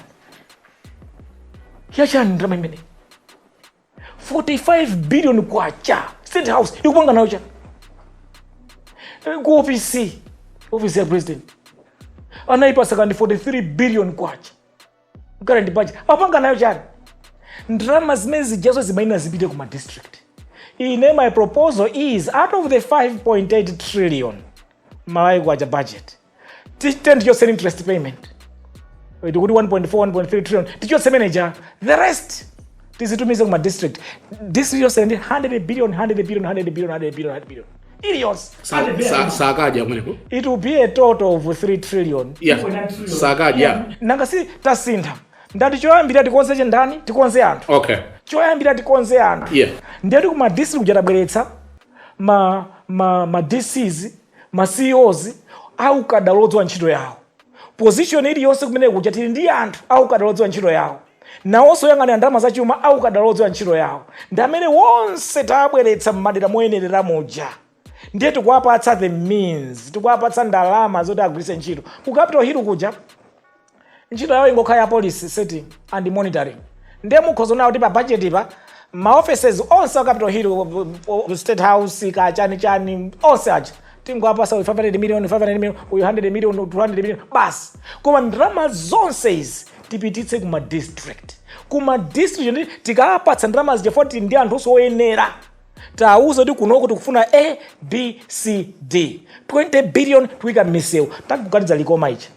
yachani ndalama imene 45 billion kwacha? State House ikupanga nayo chani? Ku office, office ya president, anayipasa kandi 43 billion kwacha current budget, apanga nayo chani? Ndalama zimene zijazo zimayenera zipite kuma district. Ine my proposal is, out of the 5.8 trillion Malawi kwacha budget, titeni tichotse interest payment, tikuti 1.4, 1.3 trillion, tichotse manager, the rest tizitumize kuma district. District yonse ndi 100 billion, 100 billion, 100 billion, 100 billion, 100 billion iliyonse. Sakadya kumeneko. It will be a total of 3 trillion. Yeah, sakadya. Nanga si tasintha? Ndati choyambira tikonze chendani? Tikonze anthu. Choyambira tikonze anthu. Ndiyeti kuma district kuja tabweretsa ma DCs, ma CEOs aukadaulo ntchito yawo. Position iliyonse kumene kuja tili ndi anthu aukadaulo ntchito yawo, nawonso oyang'anira ndalama zachuma aukadaulo ntchito yawo, ndi amene wonse tabweretsa m'madera moyenerera muja. Ndiye tikuwapatsa the means, tikuwapatsa ndalama zoti agwiritse ntchito. Ku Capital Hill kuja ntchito yawo ingokhala ya policy setting and monitoring. Ndiye mukhoza nawo kuti pa budget pa ma offices onse a Capital Hill, State House, kachani chani, onse aja tingowapasa uyu 500 million, 500 million, uyu 100 million, 200 million, basi. Koma ndalama zonse izi tipititse kuma district. Kuma district ndi tikapatsa ndalama zija, foti ndi anthu oyenera, tawuza kuti kunoko tikufuna A, B, C, D, 20 billion tuyika m'misewu. Takuganiza Likoma icha.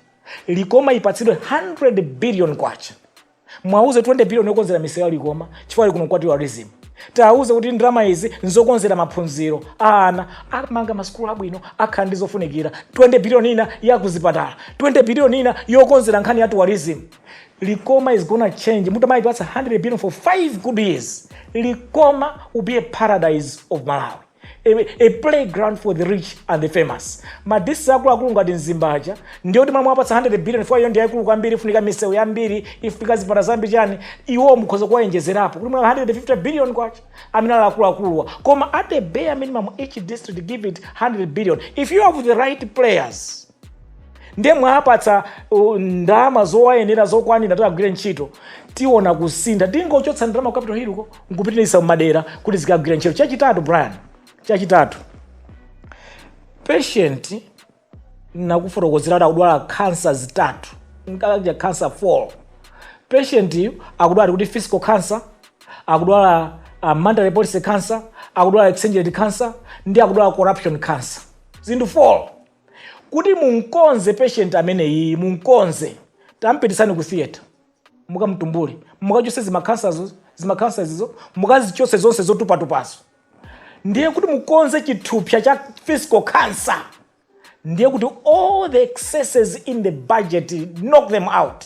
Likoma ipatsidwe 100 billion kwacha. Mwauze 20 billion yokonzera misewu ya Likoma, chifukwa ali kuno kwa tourism. Tauze kuti ndalama izi nzokonzera maphunziro a ana, amanga masukulu abwino, akhala ndi zofunikira. 20 billion ina yakuzipatala, 20 billion ina yokonzera nkhani ya tourism. Likoma is gonna change. Mutamayipatsa 100 billion for 5 good years, Likoma will be a paradise of Malawi, a playground for the rich and the famous. Madistrict akuluakulu ngati Mzimbaja, ndiyo kuti mwapatsa 100 billion for iyo ndi yaikulu kwambiri, ifunika misewu yambiri, ifunika zipatala zambiri, chani. Iwo mukhoza kuwayenjezerapo kuti mwa 150 billion kwacha amene ali akuluakuluwa. Koma at the bare minimum, each district, give it 100 billion. If you have the right players, ndiye mwapatsa ndalama zowayenera zokwanira kuti agwire ntchito, tiona kusintha. Tingochotsa ndalama ku Capital Hill ko nkupitiriza mumadera kuti zikagwire ntchito. Chachitatu, Brian, chachitatu, patient nakufotokozera kuti akudwala cancer zitatu, nkaja cancer 4. Patient yu akudwala kuti fiscal cancer, akudwala monetary policy cancer, akudwala exchange rate cancer, ndi akudwala corruption cancer, zinthu 4. Kuti munkonze patient ameneyi, munkonze, tampitisani ku theatre, mukamtumbule, mukachose zimacancerzo, zimacancer zizo, mukazichose zonse zotupatupazo. Ndiye kuti mukonze chithupsa cha fiscal cancer, ndiye kuti all the excesses in the budget, knock them out.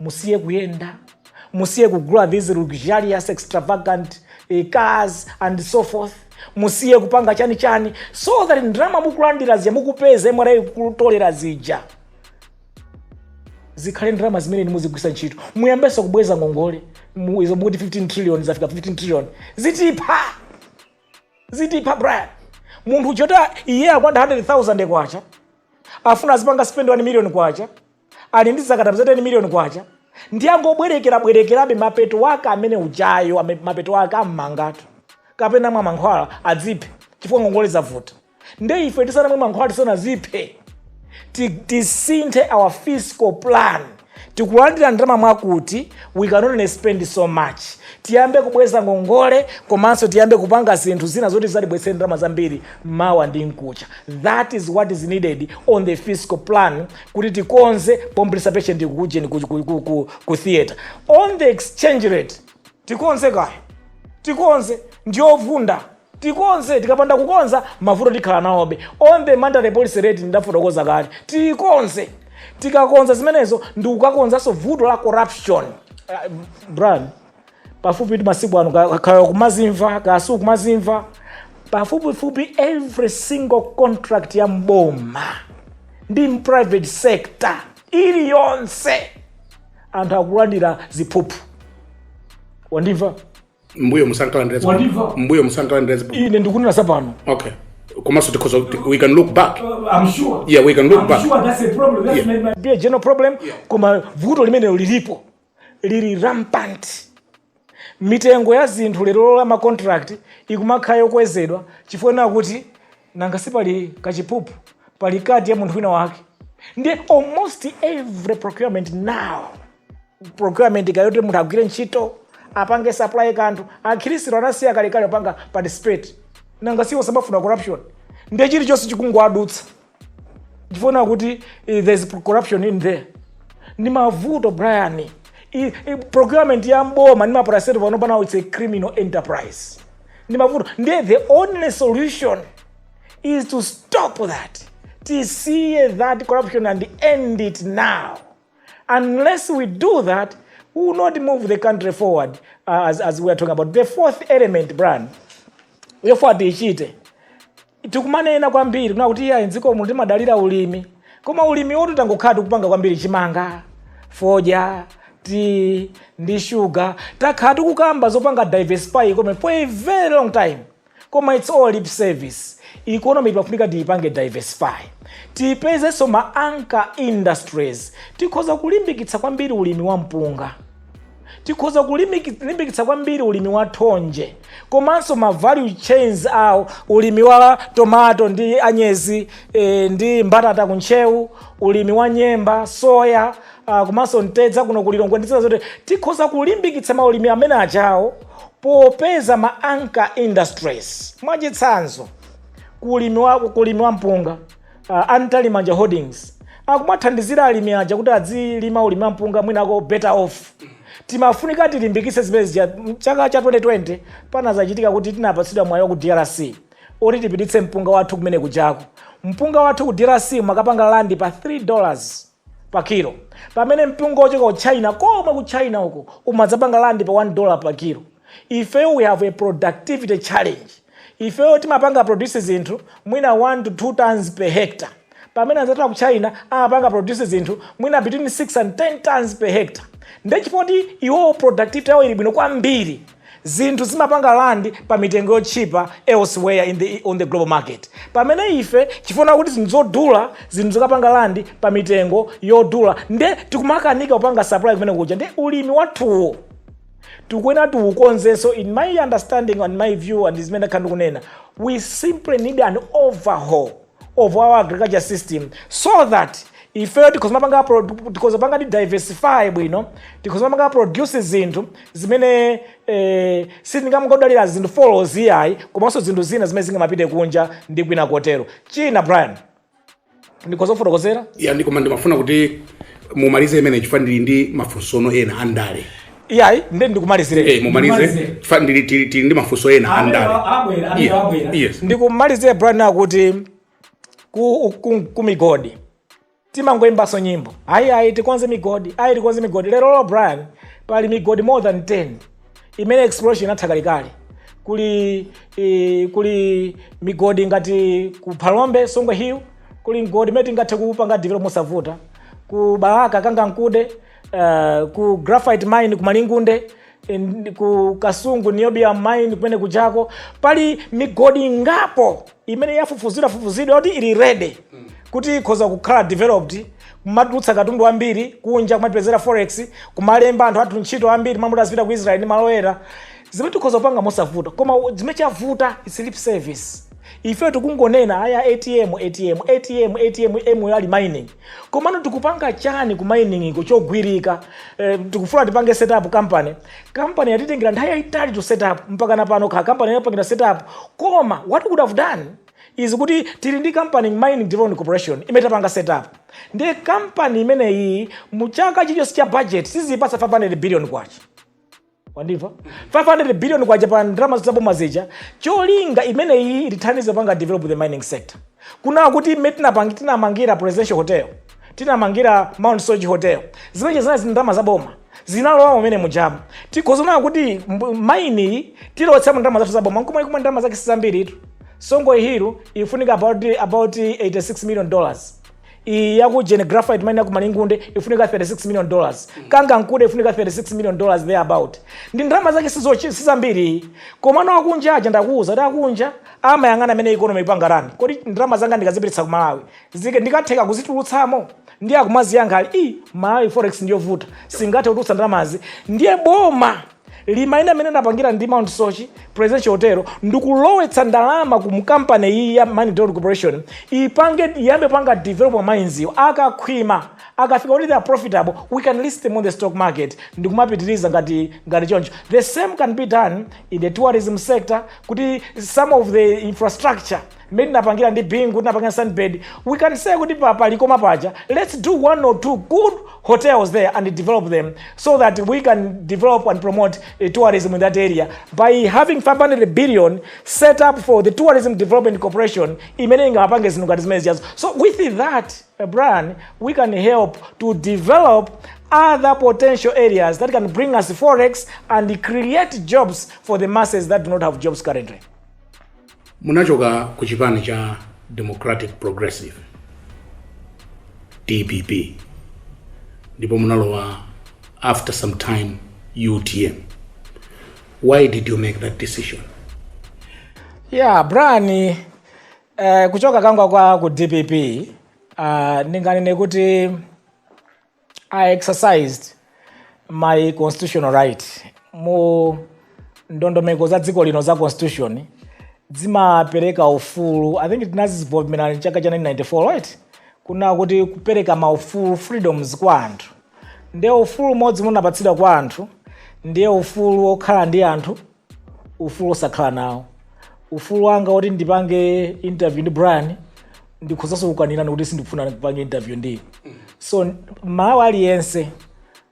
Musiye kuyenda, musiye kugula these luxurious extravagant cars and so forth, musiye kupanga chani chani, so that ndalama mukulandira zija, mukupeza MRA kutolera zija, zikhale ndalama zimene muzigwisa ntchito. Muyambenso kubweza ngongole. Izo mukuti 15 trillion, zafika 15 trillion, zitipha, zitipha, Brian. Munthu chota iye akwanda 100,000 kwacha, afuna azipanga spend 1 million kwacha, ali ndi zakatapa za 10 million kwacha, ndi angobwerekera bwerekerabe. Mapeto wake amene ujayo, mapeto ake ammangatu kapena mwa mankhwala adziphe, chifukwa ngongole zavuta. Nde ife tisanamwe mankhwala, tisanaziphe, tisinthe our fiscal plan. Tikulandira ndalama mwakuti we can only spend so much. Tiyambe kubweza ngongole, komanso tiyambe kupanga zinthu zina zoti zitibwetsere ndalama zambiri mawa ndi mkucha. That is what is needed on the fiscal plan, kuti tikonze pompilisa patient kujeni ku theatre. On the exchange rate, tikonze kaya, tikonze, ndiyovunda, tikonze. Tikapanda kukonza, mavuto tikhala nawobe. On the monetary policy rate, ndafotokoza kale, tikonze. Tikakonza zimenezo, ndikukakonzanso vuto la corruption. Brian, pafupi ti masiku ano, kaya kumazimva kasu kumazimva, pafupifupi every single contract ya mboma ndi private sector iliyonse, anthu akulandira ziphuphu. Wandimva? Mbuyo musankalandira ziphuphu? Wandimva? Mbuyo musankalandira ziphuphu? Ine ndikunena zapano. Okay, komanso tikhoza, we can look back. I'm sure. Yeah, we can look I'm back. sure that's a problem. That's might be a general problem. Koma vuto limene lilipo lili rampant. Mitengo ya zinthu lero la macontract ikumakhala yokwezedwa, chifukwa kuti nanga sipali kachiphuphu, pali kadi ya munthu wina wake. Ndiye almost every procurement now, procurement ikayoti munthu agwire ntchito, apange supply kanthu, akhristu anasiya kalekale apanga participate. Nanga siwo samafuna corruption? Ndiye chilichonse chikungoadutsa chifuna kuti there's corruption in there. Ndi mavuto, Brian. Procurement ya mboma ndi maparastatal pano panawo, it's a criminal enterprise. Ndi mavuto. Ndiye the only solution is to stop that, tisiye that corruption and end it now. Unless we do that, we will not move the country forward, as we are talking about. The fourth element, Brian, yofuwa tiichite, tikumanena kwambiri kuna kuti iya, mdziko muno timadalira ulimi, koma ulimi woti tangokhala tikupanga kwambiri chimanga, fodya, tea ndi shuga. Takhala tikukamba zopanga diversify economy for a very long time, koma it's all lip service. Economy pafunika tiyipange diversify, tipezenso ma anchor industries. Tikhoza kulimbikitsa kwambiri ulimi wa mpunga, tikhoza kulimbikitsa kwambiri ulimi wa thonje, komanso ma value chains awo, ulimi wa tomato ndi anyezi, ndi mbatata kuntcheu, ulimi wa nyemba, soya, komanso mtedza kuno kulilongwe ndi zina zoti. Tikhoza kulimbikitsa maulimi amene achawo popeza ma anchor industries. Mwachitsanzo, kulimi wa mpunga, Antalimanja Holdings Akumathandizira alimi aja kuti adzilima ulimi wampunga mwinako better off. Timafunika tilimbikitse zimene zija. Chaka cha 2020 panazachitika kuti tinapatsidwa mwayi wa ku DRC oti tipititse mpunga wathu kumene kujako. Mpunga wathu ku DRC makapanga land pa $3 pa kilo, pamene mpunga ochoka ku China komwe, ku China uko, umadzapanga land pa $1 pa kilo. Ifeyo we have a productivity challenge. Ifeyo timapanga produce zinthu mwina 1 to 2 tons per hectare, pamene anzathu ku China amapanga produce zinthu mwina between 6 and 10 tons per hectare. Ndechifukwa iwowo productivity yawo ili bwino kwambiri, zinthu zimapanga land pa mitengo yotchipa elsewhere on the global market, pamene ife chifuna kuti zinthu zodula, zinthu zikapanga land pa mitengo yodula, nde tikumakanika kupanga supply kumene kuja. Nde ulimi wathuwo tikuyenera tiukonzenso. In my understanding and my view and zimene ndakhala ndikunena, we simply need an overhaul of our agriculture system so that ifeyo tikhoza panga di diversify bwino, tikhoza panga produce zinthu zimene sitingamangodalira zinthu follows iyayi, komanso zinthu zina zimene zingamapite kunja ndi kwina kotero. China, Brian, ndikhoza kufotokozera? Ya, ndikoma ndimafuna kuti mumalize imene chifukwa ndili ndi mafunsono ena andale. Iyayi, nde ndikumalizire. Eh, mumalize chifukwa tili ndi mafunso ena andale. Yes. Ndikumalizire, Brian, akuti ku migodi timangoyimbanso nyimbo, "Ayi, ayi, tikonze migodi, ayi, tikonze migodi." Lero lo, Brian, pali migodi more than 10 imene exploration inatha kalekale. Kuli migodi ngati ku Phalombe, Songwe Hill, kuli mgodi imene tingathe kupanga develop mosavuta, ku Balaka, Kangankude, ku graphite mine ku Malingunde, ku Kasungu, niobium mine kumene kujako. Pali migodi ngapo imene yafufuzidwa fufuzidwa kuti ili ready kuti ikhoza kukhala developed, kumatulutsa katundu ambiri kunja, kumatipezera forex, kumalemba anthu athu ntchito ambiri, mamuti azipita ku Israel ndi malo ena, zimene tikhoza kupanga mosavuta. Koma zimene chavuta is lip service. Ife tikungonena, "Aya, ATM, ATM, ATM, ATM, M ali mining." Komano tikupanga chani ku mining iko chogwirika? Tikufuna tipange set up company. Company yatitengera nthawi yayitali to set up, mpaka na pano kha company yapangira set up. Koma what we could have done is kuti tili ndi company, Mining Development Corporation, imene tapanga set up. Ndiye company imeneyi mu chaka chilichonse cha budget sizipasa 500 billion kwacha. Wandimva? 500 billion kwacha pa ndalama zaboma zija, cholinga imeneyi itithandize panga develop the mining sector. Kuna kuti imene tinamangira Presidential Hotel, tinamangira Mount Soche Hotel, zimene zinali ndalama zaboma zinalowa mumene mujamu. Tikhozonaa kuti mine tilowetsamo ndalama zathu zaboma, nkomwe kumwe ndalama zake sizambiritu. Songwe Hill ifunika about $86 million. Iyi yaku Gen graphite mine yaku Malingunde ifunika $36 million. Kangankude ifunika $36 million thereabout. Ndi ndalama zake sizambiri. Komano akunja aja, ndakuwuza kuti akunja amayang'ana amene economy ipanga run. Kodi ndalama zanga ndikazipititsa ku Malawi ndikatheka kuzitulutsamo? Ndiye akumaziyankha ali i Malawi forex ndiyovuta, singathe kutulutsa ndalamazi. Ndiye boma limaina amene anapangira ndi Mount Soche, Presidential Hotel, ndikulowetsa ndalama ku kampani iyi ya Mining Development Corporation, ipange iyambe panga develop mines iyo. Akakhwima, akafika kuti they are profitable, we can list them on the stock market ndikumapitiriza ngati choncho. The same can be done in the tourism sector, kuti some of the infrastructure mmene tinapangira ndi Bingu, tinapangira Sunbird, we can say kuti palikoma paja, let's do one or two good hotels there and develop them so that we can develop and promote tourism in that area by having 500 billion set up for the Tourism Development Corporation imene ingapange zinthu ngati zimene zijazo. So with that, Brian, we can help to develop other potential areas that can bring us forex and create jobs for the masses that do not have jobs currently. Munachoka ku chipani cha Democratic Progressive, DPP, ndipo munalowa after some time UTM. Why did you make that decision? Yeah, Brian, kuchoka kanga kwa ku DPP, ndinganene kuti I exercised my constitutional right. Mu ndondomeko za dziko lino za constitution zimapereka ufulu, I think tinazivomera chaka cha 1994, right? Kuna kuti kupereka maufulu, freedoms, kwa anthu. Ndiye ufulu umodzi munapatsidwa kwa anthu ndiye ufulu wokhala ndi anthu, ufulu osakhala nawo. Ufulu wanga woti ndipange interview ndi Brian. Ndikhozanso kukanirani kuti sindikufuna kupanga interview ndi. So Malawi aliyense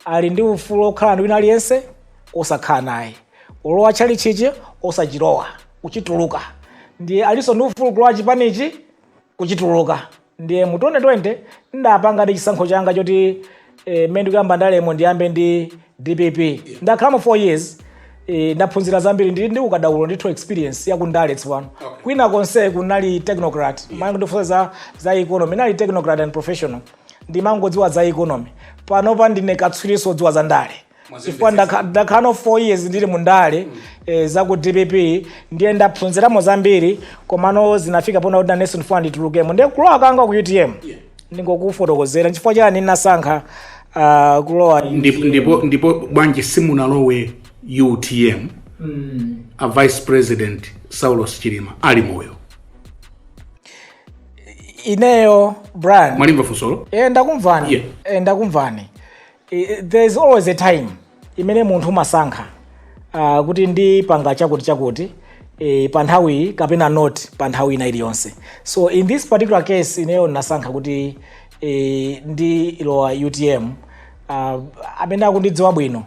ali ndi ufulu okhala ndi wina aliyense, osakhala naye, ulowa tchalichichi, osachilowa, kuchituluka. Ndiye alinso ndi ufulu kulowa chipanichi, kuchituluka. Ndiye mu 2020 ndapanga ndi chisankho changa choti mmene ndikuyamba ndalemo ndiyambe ndi DPP. Ndakhalamo 4 years, ndaphunzira zambiri, ndili ndi ukadaulo ndithu, experience yakundale tsopano. Kwina konse kunali technocrat, yeah. Ndifunsa za economy, nali technocrat and professional, ndimangodziwa za economy. Panopa ndine katswiriso odziwa za ndale chifukwa ndakhalano 4 years ndili mu ndale za ku DPP. Ndiye ndaphunziramo zambiri, komano zinafika pona kuti nanenso ndifuna nditulukemo. Ndiye kulowa kanga ku UTM, ndingokufotokozera chifukwa chani ndinasankha kulowa. Ndipo bwanji simunalowe UTM a Vice President Saulos Chilima ali moyo? Ineyo, Brian. Mwalimva funsolo? Ndakumvani. Ndakumvani. There is always a time imene munthu umasankha kuti ndipanga chakuti chakuti pa nthawi kapena not pa nthawi ina iliyonse. So in this particular case, ineyo ndinasankha kuti ndilowa UTM. Amene akundidziwa bwino,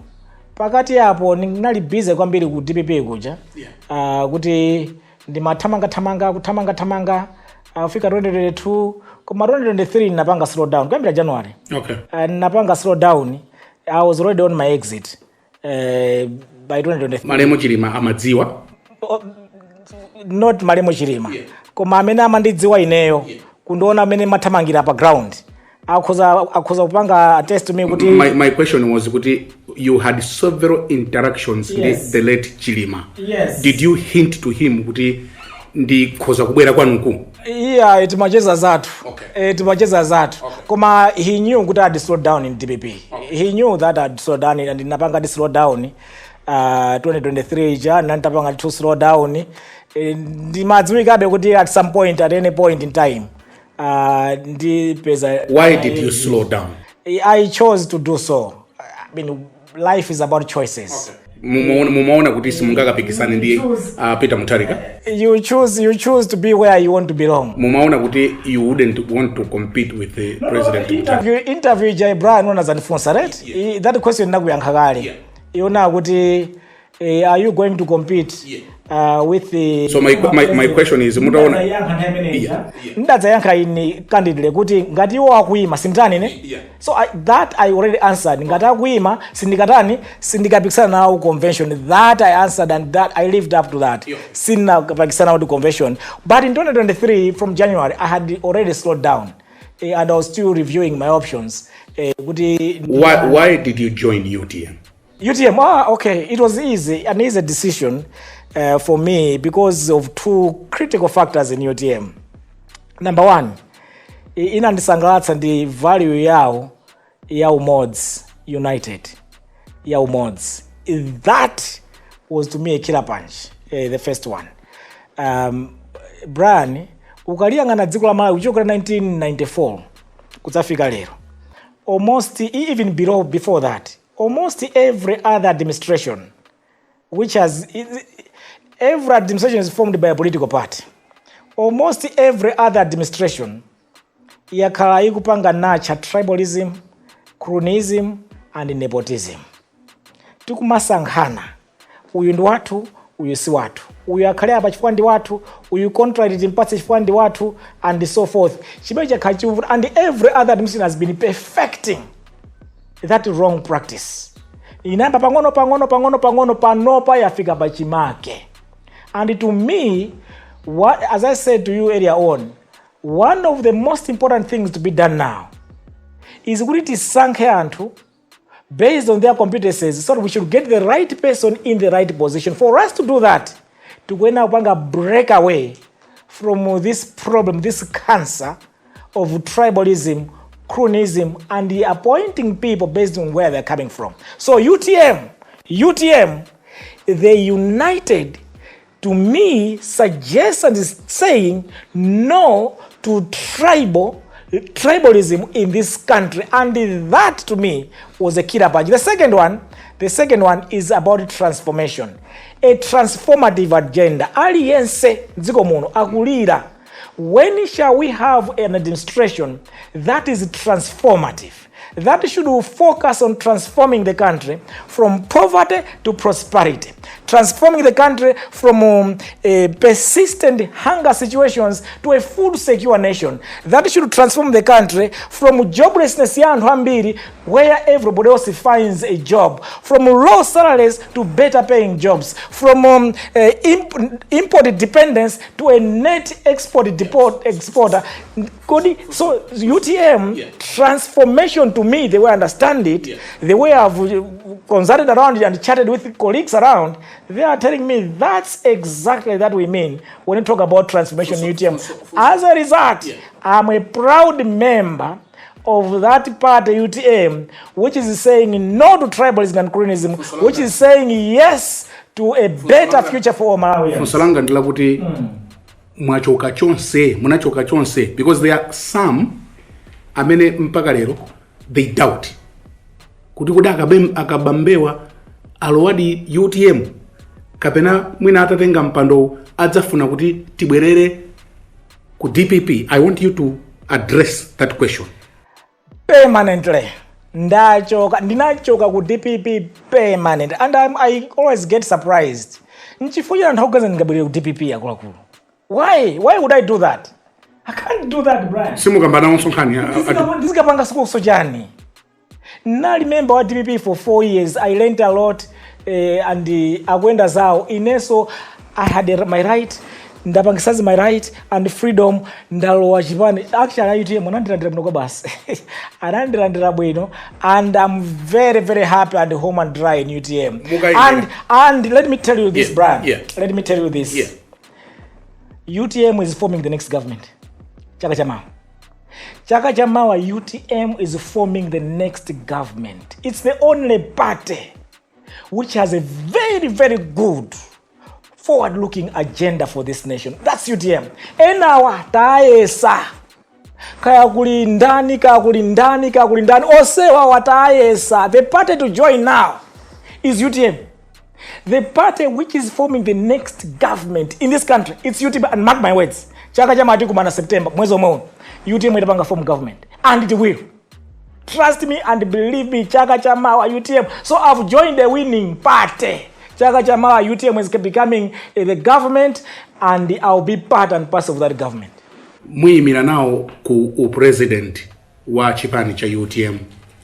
pakati apo ndinali busy kwambiri ku DPP kuja, kuti ndimathamangathamanga, kuthamangathamanga kufika 2022. Koma 2023 ndinapanga slow down kuyambira January. Ndinapanga slow down. I was already on my exit by 2023. Malemu Chilima amadziwa? Not malemu Chilima, koma amene amandidziwa ineyo, kundiona amene mathamangira pa ground, akhoza kupanga attest to me kuti My question was kuti you had several interactions ndi the late Chilima. Yes. Did you hint to him kuti ndikhoza kubwera kwanuku? Iya, timacheza zathu. Timacheza zathu. Koma he knew kuti I'd slow down in DPP. He knew that I'd slow down and ndinapanga ndi slow down 2023 ja nantapanga to slow down. Ndimadziwikabe kuti at some point, at any point in time, ndipeza. Why did you slow down? I chose to do so. I mean, life is about choices. Mumaona kuti simungakapikisane ndi Peter Mutharika? You choose to be where you want to belong. Mumaona kuti you wouldn't want to compete with the President Mutharika? Interview ija, Brian, unazandifunsa, right? Yeah. That question nakuyankha kale. Iona kuti are you going to compete with the So my question is, mutaona Ndadzayankha ini candidly kuti ngati iwo akuyima, sinditani ne. So that I already answered. Ngati akuyima, sindikatani, sindikapikisana nawo convention. That I answered and that I lived up to that. Sindinapikisana nawo convention, but in 2023 from January I had already slowed down, and I was still reviewing my options, kuti Why did you join UTM? UTM, ah, okay. It was easy, an easy decision for me because of two critical factors in UTM. Number one, inandisangalatsa ndi value yawo ya umodzi, united, ya umodzi. That was to me a killer punch, the first one. Brian, ukaliyang'ana dziko la Malawi kuchokera 1994 kudzafika lero, almost even below, before that, almost every other administration which has, every administration is formed by a political party, almost every other administration yakhala ikupanga nurture tribalism, cronyism and nepotism. Tikumasankhana, uyu ndi wathu, uyu si wathu, uyu akhale apa chifukwa ndi wathu, uyu contract timpatse chifukwa ndi wathu, and so forth. Chimene chakhala chikuvuta, and every other administration has been perfecting that wrong practice. Inayamba pang'ono pang'ono pang'ono pang'ono, panopa yafika pachimake. And to me, what, as I said to you earlier on, one of the most important things to be done now is kuti tisankhe anthu based on their competences, so that we should get the right person in the right position. For us to do that, tikuyenera kupanga break away from this problem, this cancer of tribalism, cronyism and the appointing people based on where they're coming from. So UTM, they united, to me suggests and is saying no to tribalism in this country, and that to me was a killer punch. The second one is about transformation, a transformative agenda. Aliyense mdziko muno akulira When shall we have an administration that is transformative, that should focus on transforming the country from poverty to prosperity, transforming the country from persistent hunger situations to a food secure nation, that should transform the country from joblessness ya anthu ambiri where everybody else finds a job, from low salaries to better paying jobs, from import dependence to a net export exporter? Kodi, so UTM transformation, to me, the way I understand it, the way I've consulted around it and chatted with colleagues around, they are telling me that's exactly that we mean when we talk about transformation in UTM. As a result, I'm a proud member of that party, UTM, which is saying no to tribalism and cronyism, which is saying yes to a better future for all Malawians. Funso langa ndi lakuti mwachoka chonse, munachoka chonse, because there are some amene mpaka lero they doubt kuti kodi akabambewa alowadi UTM kapena mwina atatenga mpando adzafuna kuti tibwerere ku DPP. I want you to address that question. Permanently ndachoka, ndinachoka ku DPP permanent, and I always get surprised nchifukwa anthu akuganiza ndingabwerere ku DPP. Akuluakulu, why would I do that? I can't do that, Brian. Simukamba nawo nkhani? Ndizikapanga sikuso chani? Nali member wa DPP for 4 years. I learned a lot, and akuyenda zawo, inenso I had my right, ndapangisazi my right and freedom, ndalowa chipani. Actually, UTM anandilandira bwino kwa basi, anandilandira bwino, and I'm very, very happy and home and dry in UTM. And let me tell you this, Brian, let me tell you this. UTM is forming the next government chaka chamawa. Chaka chamawa, UTM is forming the next government. It's the only party which has a very, very good forward looking agenda for this nation. That's UTM. Enawa tayesa, kaya kuli ndani, kaya kuli ndani, kaya kuli ndani, onsewa watayesa. The party to join now is UTM. The party which is forming the next government in this country, it's UTM. And mark my words, chaka chamawa tikumana September, mwezi omwe uno, UTM itapanga form government, and it will. Trust me and believe me, chaka chamawa UTM. So I've joined the winning party. Chaka chamawa UTM is becoming the government, and I'll be part and parcel of that government. Muyimira nawo ku upresident wa chipani cha UTM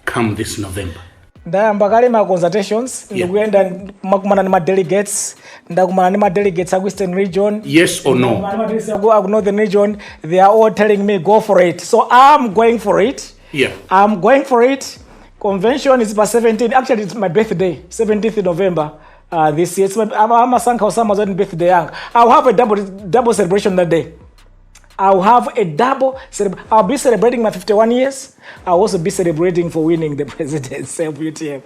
come this November? Ndayamba kale ma consultations. Ndikuyenda makumana ndi ma delegates, ndakumana ndi ma delegates aku Eastern Region. Yes or no? Ndakumana ndi ma delegates aku Northern Region. They are all telling me, "Go for it." So I'm going for it. I'm going for it. Convention is pa 17. Actually, it's my birthday, 17th November this year. It's my, amasankha osama zoti birthday yanga. I'll have a double double celebration that day. I'll have a double I'll be celebrating my 51 years. I'll also be celebrating for winning the presidency of UTM.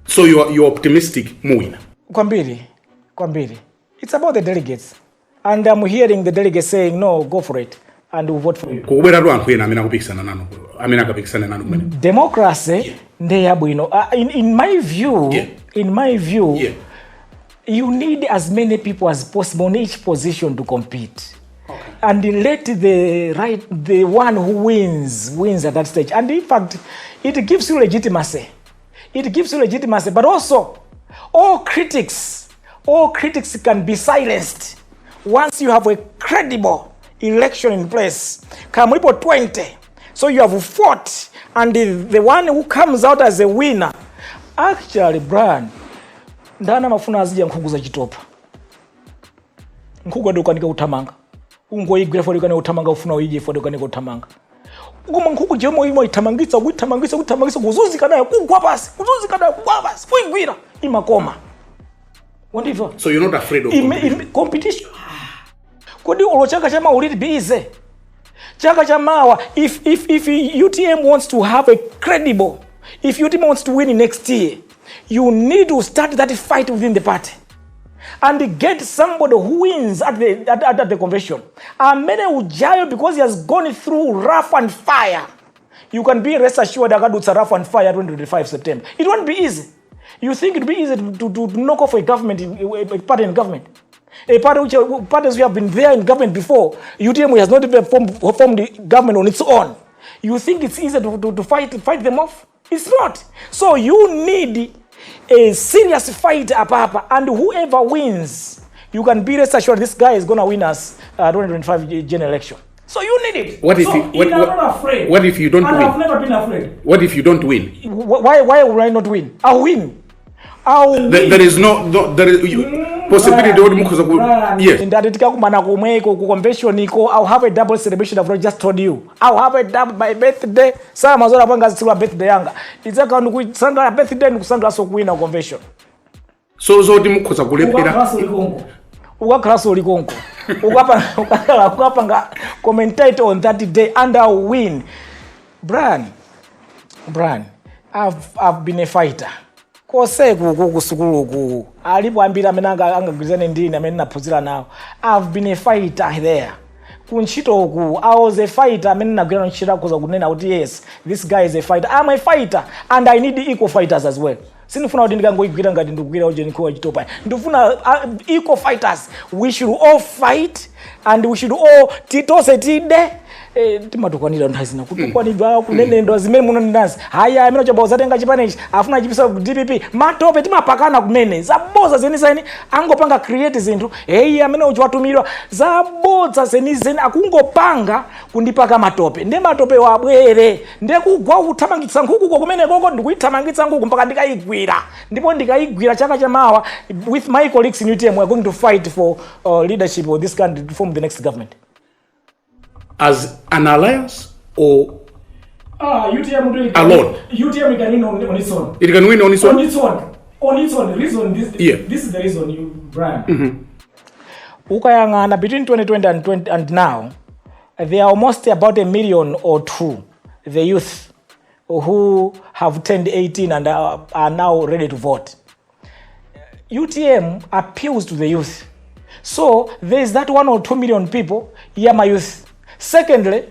So you're optimistic muwina? Kwambiri, kwambiri. It's about the delegates. And I'm hearing the delegates saying, "No, go for it. And we'll vote for you." Kukubweratu anthu ena amene akupikisana nanu, amene akapikisana nanu kumene. Democracy ndiye yabwino. In my view, in my view, you need as many people as possible in each position to compete. And let the one who wins, wins at that stage. And in fact, it gives you legitimacy. It gives you legitimacy, but also all critics can be silenced once you have a credible election in place. Kaya mulipo 20, so you have fought, and the one who comes out as a winner. Actually, Brian, ndani amafuna azidya nkhuku zachitopa? Nkhuku adikukanika kuthamanga, ungoyigwira fo ikanika kuthamanga, ufuna uyidye fo ikanika kuthamanga. Koma nkhuku chomwe imwe ithamangitsa, kuithamangitsa, kuthamangitsa, kuzunzika nayo, kugwa pasi, kuzunzika nayo, kugwa pasi, kuigwira, imakoma. Wandimva? So you're not afraid of competition? Competition. Kodi olo chaka chamawa, will it be easy chaka chamawa? If UTM wants to have a credible, if UTM wants to win next year, you need to start that fight within the party and get somebody who wins at the convention, amene ujayo, because he has gone through rough and fire. You can be rest assured akadutsa rough and fire 2025 September. It won't be easy. You think it'll be easy to knock off a government in, a party in government? A party which parties who have been there in government before. UTM has not even formed the government on its own. You think it's easy to fight them off? It's not. So you need a serious fight apapa, and whoever wins, you can be rest assured this guy is going to win us 2025 general election. So you need it. What if So you- I'm not afraid. What if you don't And win? I've never been afraid. What if you don't win? Why would I not win? I'll win. I'll win. There is no there is possibility yoti mukhoza ku Brian, yes. Ndati tikakumana komweko ku convention iko, I'll have a double celebration. I've just told you, I'll have a double my birthday. Sama zora panga tsiku la birthday yanga idzakhala ndikusangalala birthday, ndikusangalanso kuwina convention. So zoti mukhoza kulephera? Ukakhalanso uli konko. Ukapanga commentate on that day and I'll win. Brian, Brian, I've been a fighter koseku ku kusukuluku. Alipo ambiri amene angagwirizane ndine amene naphunzira nawo. I've been a fighter there. Kuntchitoku I was a fighter. Amene nagwira ntchito akhoza kunena kuti, "Yes, this guy is a fighter." I'm a fighter and I need equal fighters as well. Sindifuna kuti ndikangoigwira ngati ndikugwira ujeni kuwa chitopa. Ndifuna equal fighters. We should all fight and we should all tonse tide. Timatukwanira nthawi zina, kutukwanidwa, kunenedwa zimene munonenazi. Haya, amene chamba uzatenga chipanechi afuna chipisa ku DPP, matope timapakana kumene, zabodza zenizeni. Angopanga create zinthu, heyi, amene uchi watumidwa, zabodza zenizeni. Akungopanga kundipaka matope, nde matope wabwere nde kugwa kuthamangitsa nkhukuko kumene koko. Ndikuyithamangitsa nkhuku mpaka ndikayigwira, ndipo ndikayigwira chaka chamawa with my colleagues in UTM, we are going to fight for leadership of this country to form the next government. As an alliance or Ah, UTM do it. Alone? UTM can win on its own. It can win on its On own. Its own. On its own. Reason this. This is the reason you, Brian. Ukayang'ana between 2020 and 20 and now, there are almost about a million or two, the youth who have turned 18 and are now ready to vote. UTM appeals to the youth. So there is that 1 or 2 million people, yama youth. Secondly,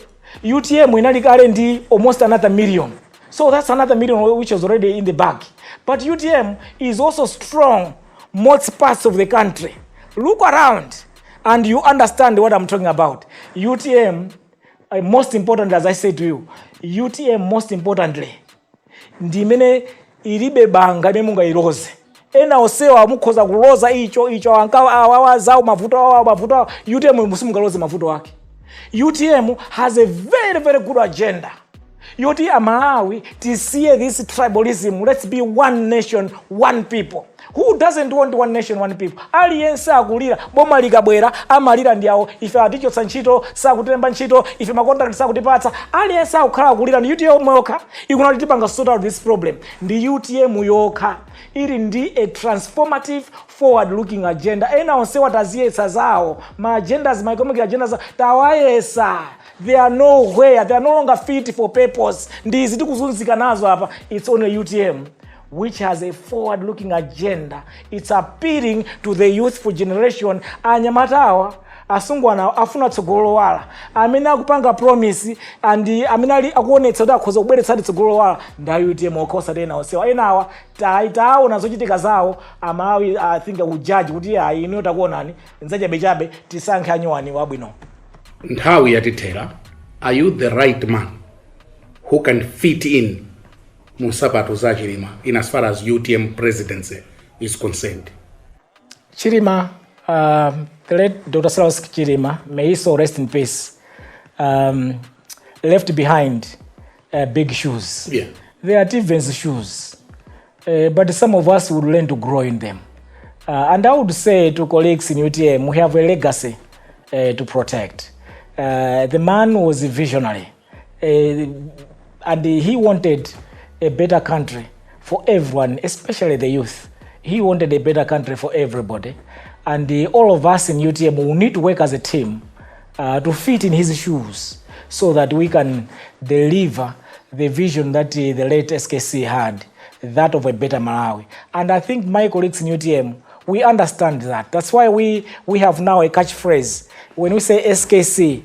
UTM inali kale ndi almost another million. So that's another million which is already in the bag. But UTM is also strong most parts of the country. Look around and you understand what I'm talking about. UTM, most importantly, as I say to you, UTM most importantly, ndi imene ilibe banga imene mungayiloze. Ena onsewa mukhoza kuloza icho icho awazawo mavuto awo, mavuto awo. UTM simungaloze mavuto ake. UTM has a very, very good agenda yoti Amalawi tisiye this tribalism. Let's be one nation, one people. Who doesn't want one nation, one people? Aliyense akulira boma likabwera, amalira ndi awo, ife atichotsa ntchito, sakutilemba ntchito ife, ma contract sakutipatsa. Aliyense akukhala akulira. Ndi UTM yokha ikunati tipanga sort out this problem. Ndi UTM yokha ili ndi a transformative, forward looking agenda. Ena onsewa taziyesa zawo ma agendas, ma economic agendas tawayesa, they are nowhere, they are no longer fit for purpose. Ndizi tikuzunzika nazo apa. It's only UTM which has a forward looking agenda. It's appealing to the youthful generation. Anyamatawa, asungwana afuna tsogolo lowala. Amene akupanga promise and amene ali akuonetsa kuti akhoza kubweretsadi tsogolo lowala ndi a UTM okha, osati ena onsewa. Enawa taona zochitika zawo. Amalawi, I think, akujaji kuti ayi, inuyo takuonani nzachabechabe, tisankhe anyuwani wabwino. Nthawi yatithera. Are you the right man who can fit in mu nsapato za Chilima in as far as UTM presidency is concerned? Chilima, the late Dr. Saulos Chilima, may he so rest in peace, left behind big shoes. They are Tiven's shoes, but some of us would learn to grow in them. And I would say to colleagues in UTM, we have a legacy to protect. The man was a visionary, and he wanted a better country for everyone, especially the youth. He wanted a better country for everybody. And all of us in UTM will need to work as a team to fit in his shoes so that we can deliver the vision that the late SKC had, that of a better Malawi. And I think my colleagues in UTM, we understand that. That's why we have now a catchphrase. When we say SKC,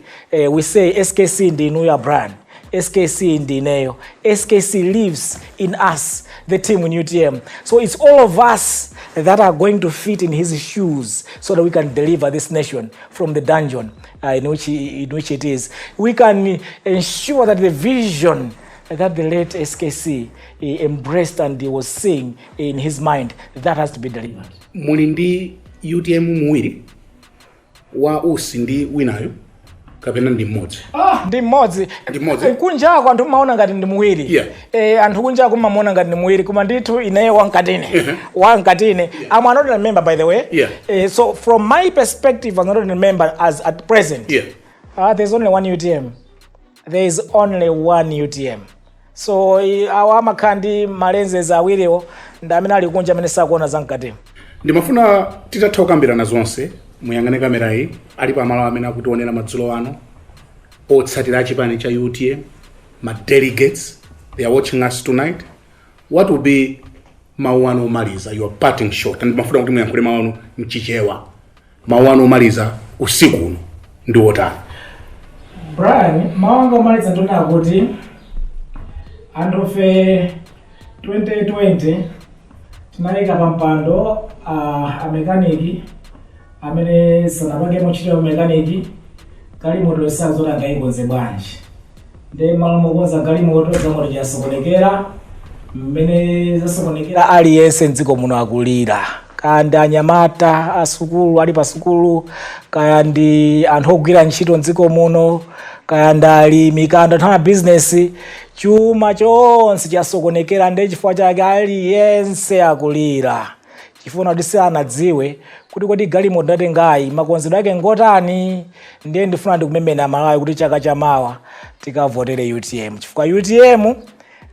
we say SKC ndinuyo Brian. SKC ndi ineyo. SKC lives in us, the team in UTM. So it's all of us that are going to fit in his shoes so that we can deliver this nation from the dungeon in which it is. We can ensure that the vision that the late SKC embraced and he was seeing in his mind, that has to be delivered. Muli ndi UTM muwiri, wa Usi ndi winayo, kapena ndi mmodzi? Ah, ndi mmodzi. Ndi mmodzi? Kunjako anthu mmaona ngati ndi muwiri. Anthu kunjako mmamuona ngati ndi muwiri, koma ndithu ineyo wankatine, wankatine. I'm an ordinary member, by the way. So from my perspective as an ordinary member, as at present, there's only one UTM. There is only one UTM. So awa amakhala ndi ma lenses awiriwo ndi amene ali kunja, amene sakuona zamkatimo. Ndimafuna titatha kukambirana zonse, muyang'ane kamera iyi, alipo amalo amene akutionera madzulo ano, otsatira achipani cha UTM, ma delegates, they are watching us tonight. What will be mawu anu omaliza, your parting shot? And ndimafuna kuti muyankhule mawu anu mchichewa. Mawu anu omaliza usiku uno ndi otani? Brian, mawu anga omaliza ndionena kuti anthufe 2020 tinayika pa mpando amekaniki amene sanapangemo ntchito ya umekaniki. Galimoto yosazoti angayikonze bwanji? Ndi malo mokonza galimoto, galimoto chasokonekera. Mmene zasokonekera, aliyense mdziko muno akulira, kaya ndi anyamata asukulu ali pa sukulu, kaya ndi anthu ogwira ntchito mdziko muno, kaya ndi alimi, kaya ndi anthu amabizinesi, chuma chonse chasokonekera. Ndi chifukwa chake aliyense akulira, chifukwa kuti sanadziwe kuti kodi galimoto ndatengayi makonzedwe ake ngotani. Ndiye ndifuna ndikumemena Malawi kuti chaka chamawa tikavotere UTM, chifukwa UTM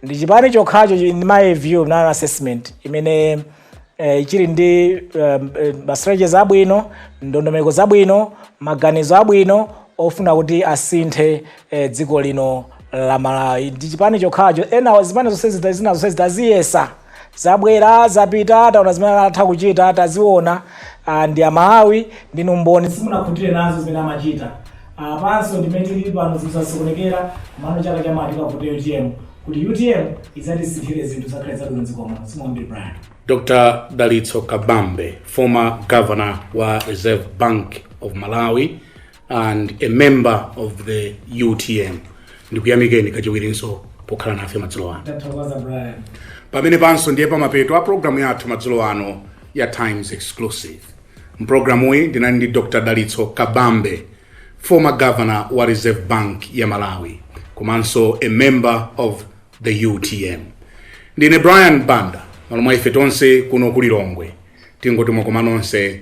ndi chipani chokhacho, in my view, na assessment, imene chili ndi ma strategies abwino, ndondomeko zabwino, maganizo abwino ofuna kuti asinthe dziko lino la Malawi. Ndi chipani chokhacho. Ena zipani zonse zina zonse zitaziyesa, zabwera, zapita, taona zimene atha kuchita, taziona. Ndi Amalawi ndinu mboni, simunakhutire nazo zimene amachita. Panso ndimene tili pano, zinthu zasokonekera mano. Chaka chamawa tikavotere UTM kuti UTM idzatisinthire zinthu, zakhale zabwino mdziko muno. Simwambiri, Brian. Dr. Dalitso Kabambe, former governor wa Reserve Bank of Malawi and a member of the UTM, ndikuyamikeni kachiwirinso pokhala nafe madzulo ano. Tathokoza, Brian. Pamene panso ndiye pamapeto a programu yathu madzulo ano ya Times Exclusive. Mpulogalamuyi ndinali ndi Dr. Dalitso Kabambe, former governor wa Reserve Bank ya Malawi komanso a member of the UTM. Ndine Brian Banda, malo mwa ife tonse kuno ku Lilongwe, tingoti mwakoma nonse.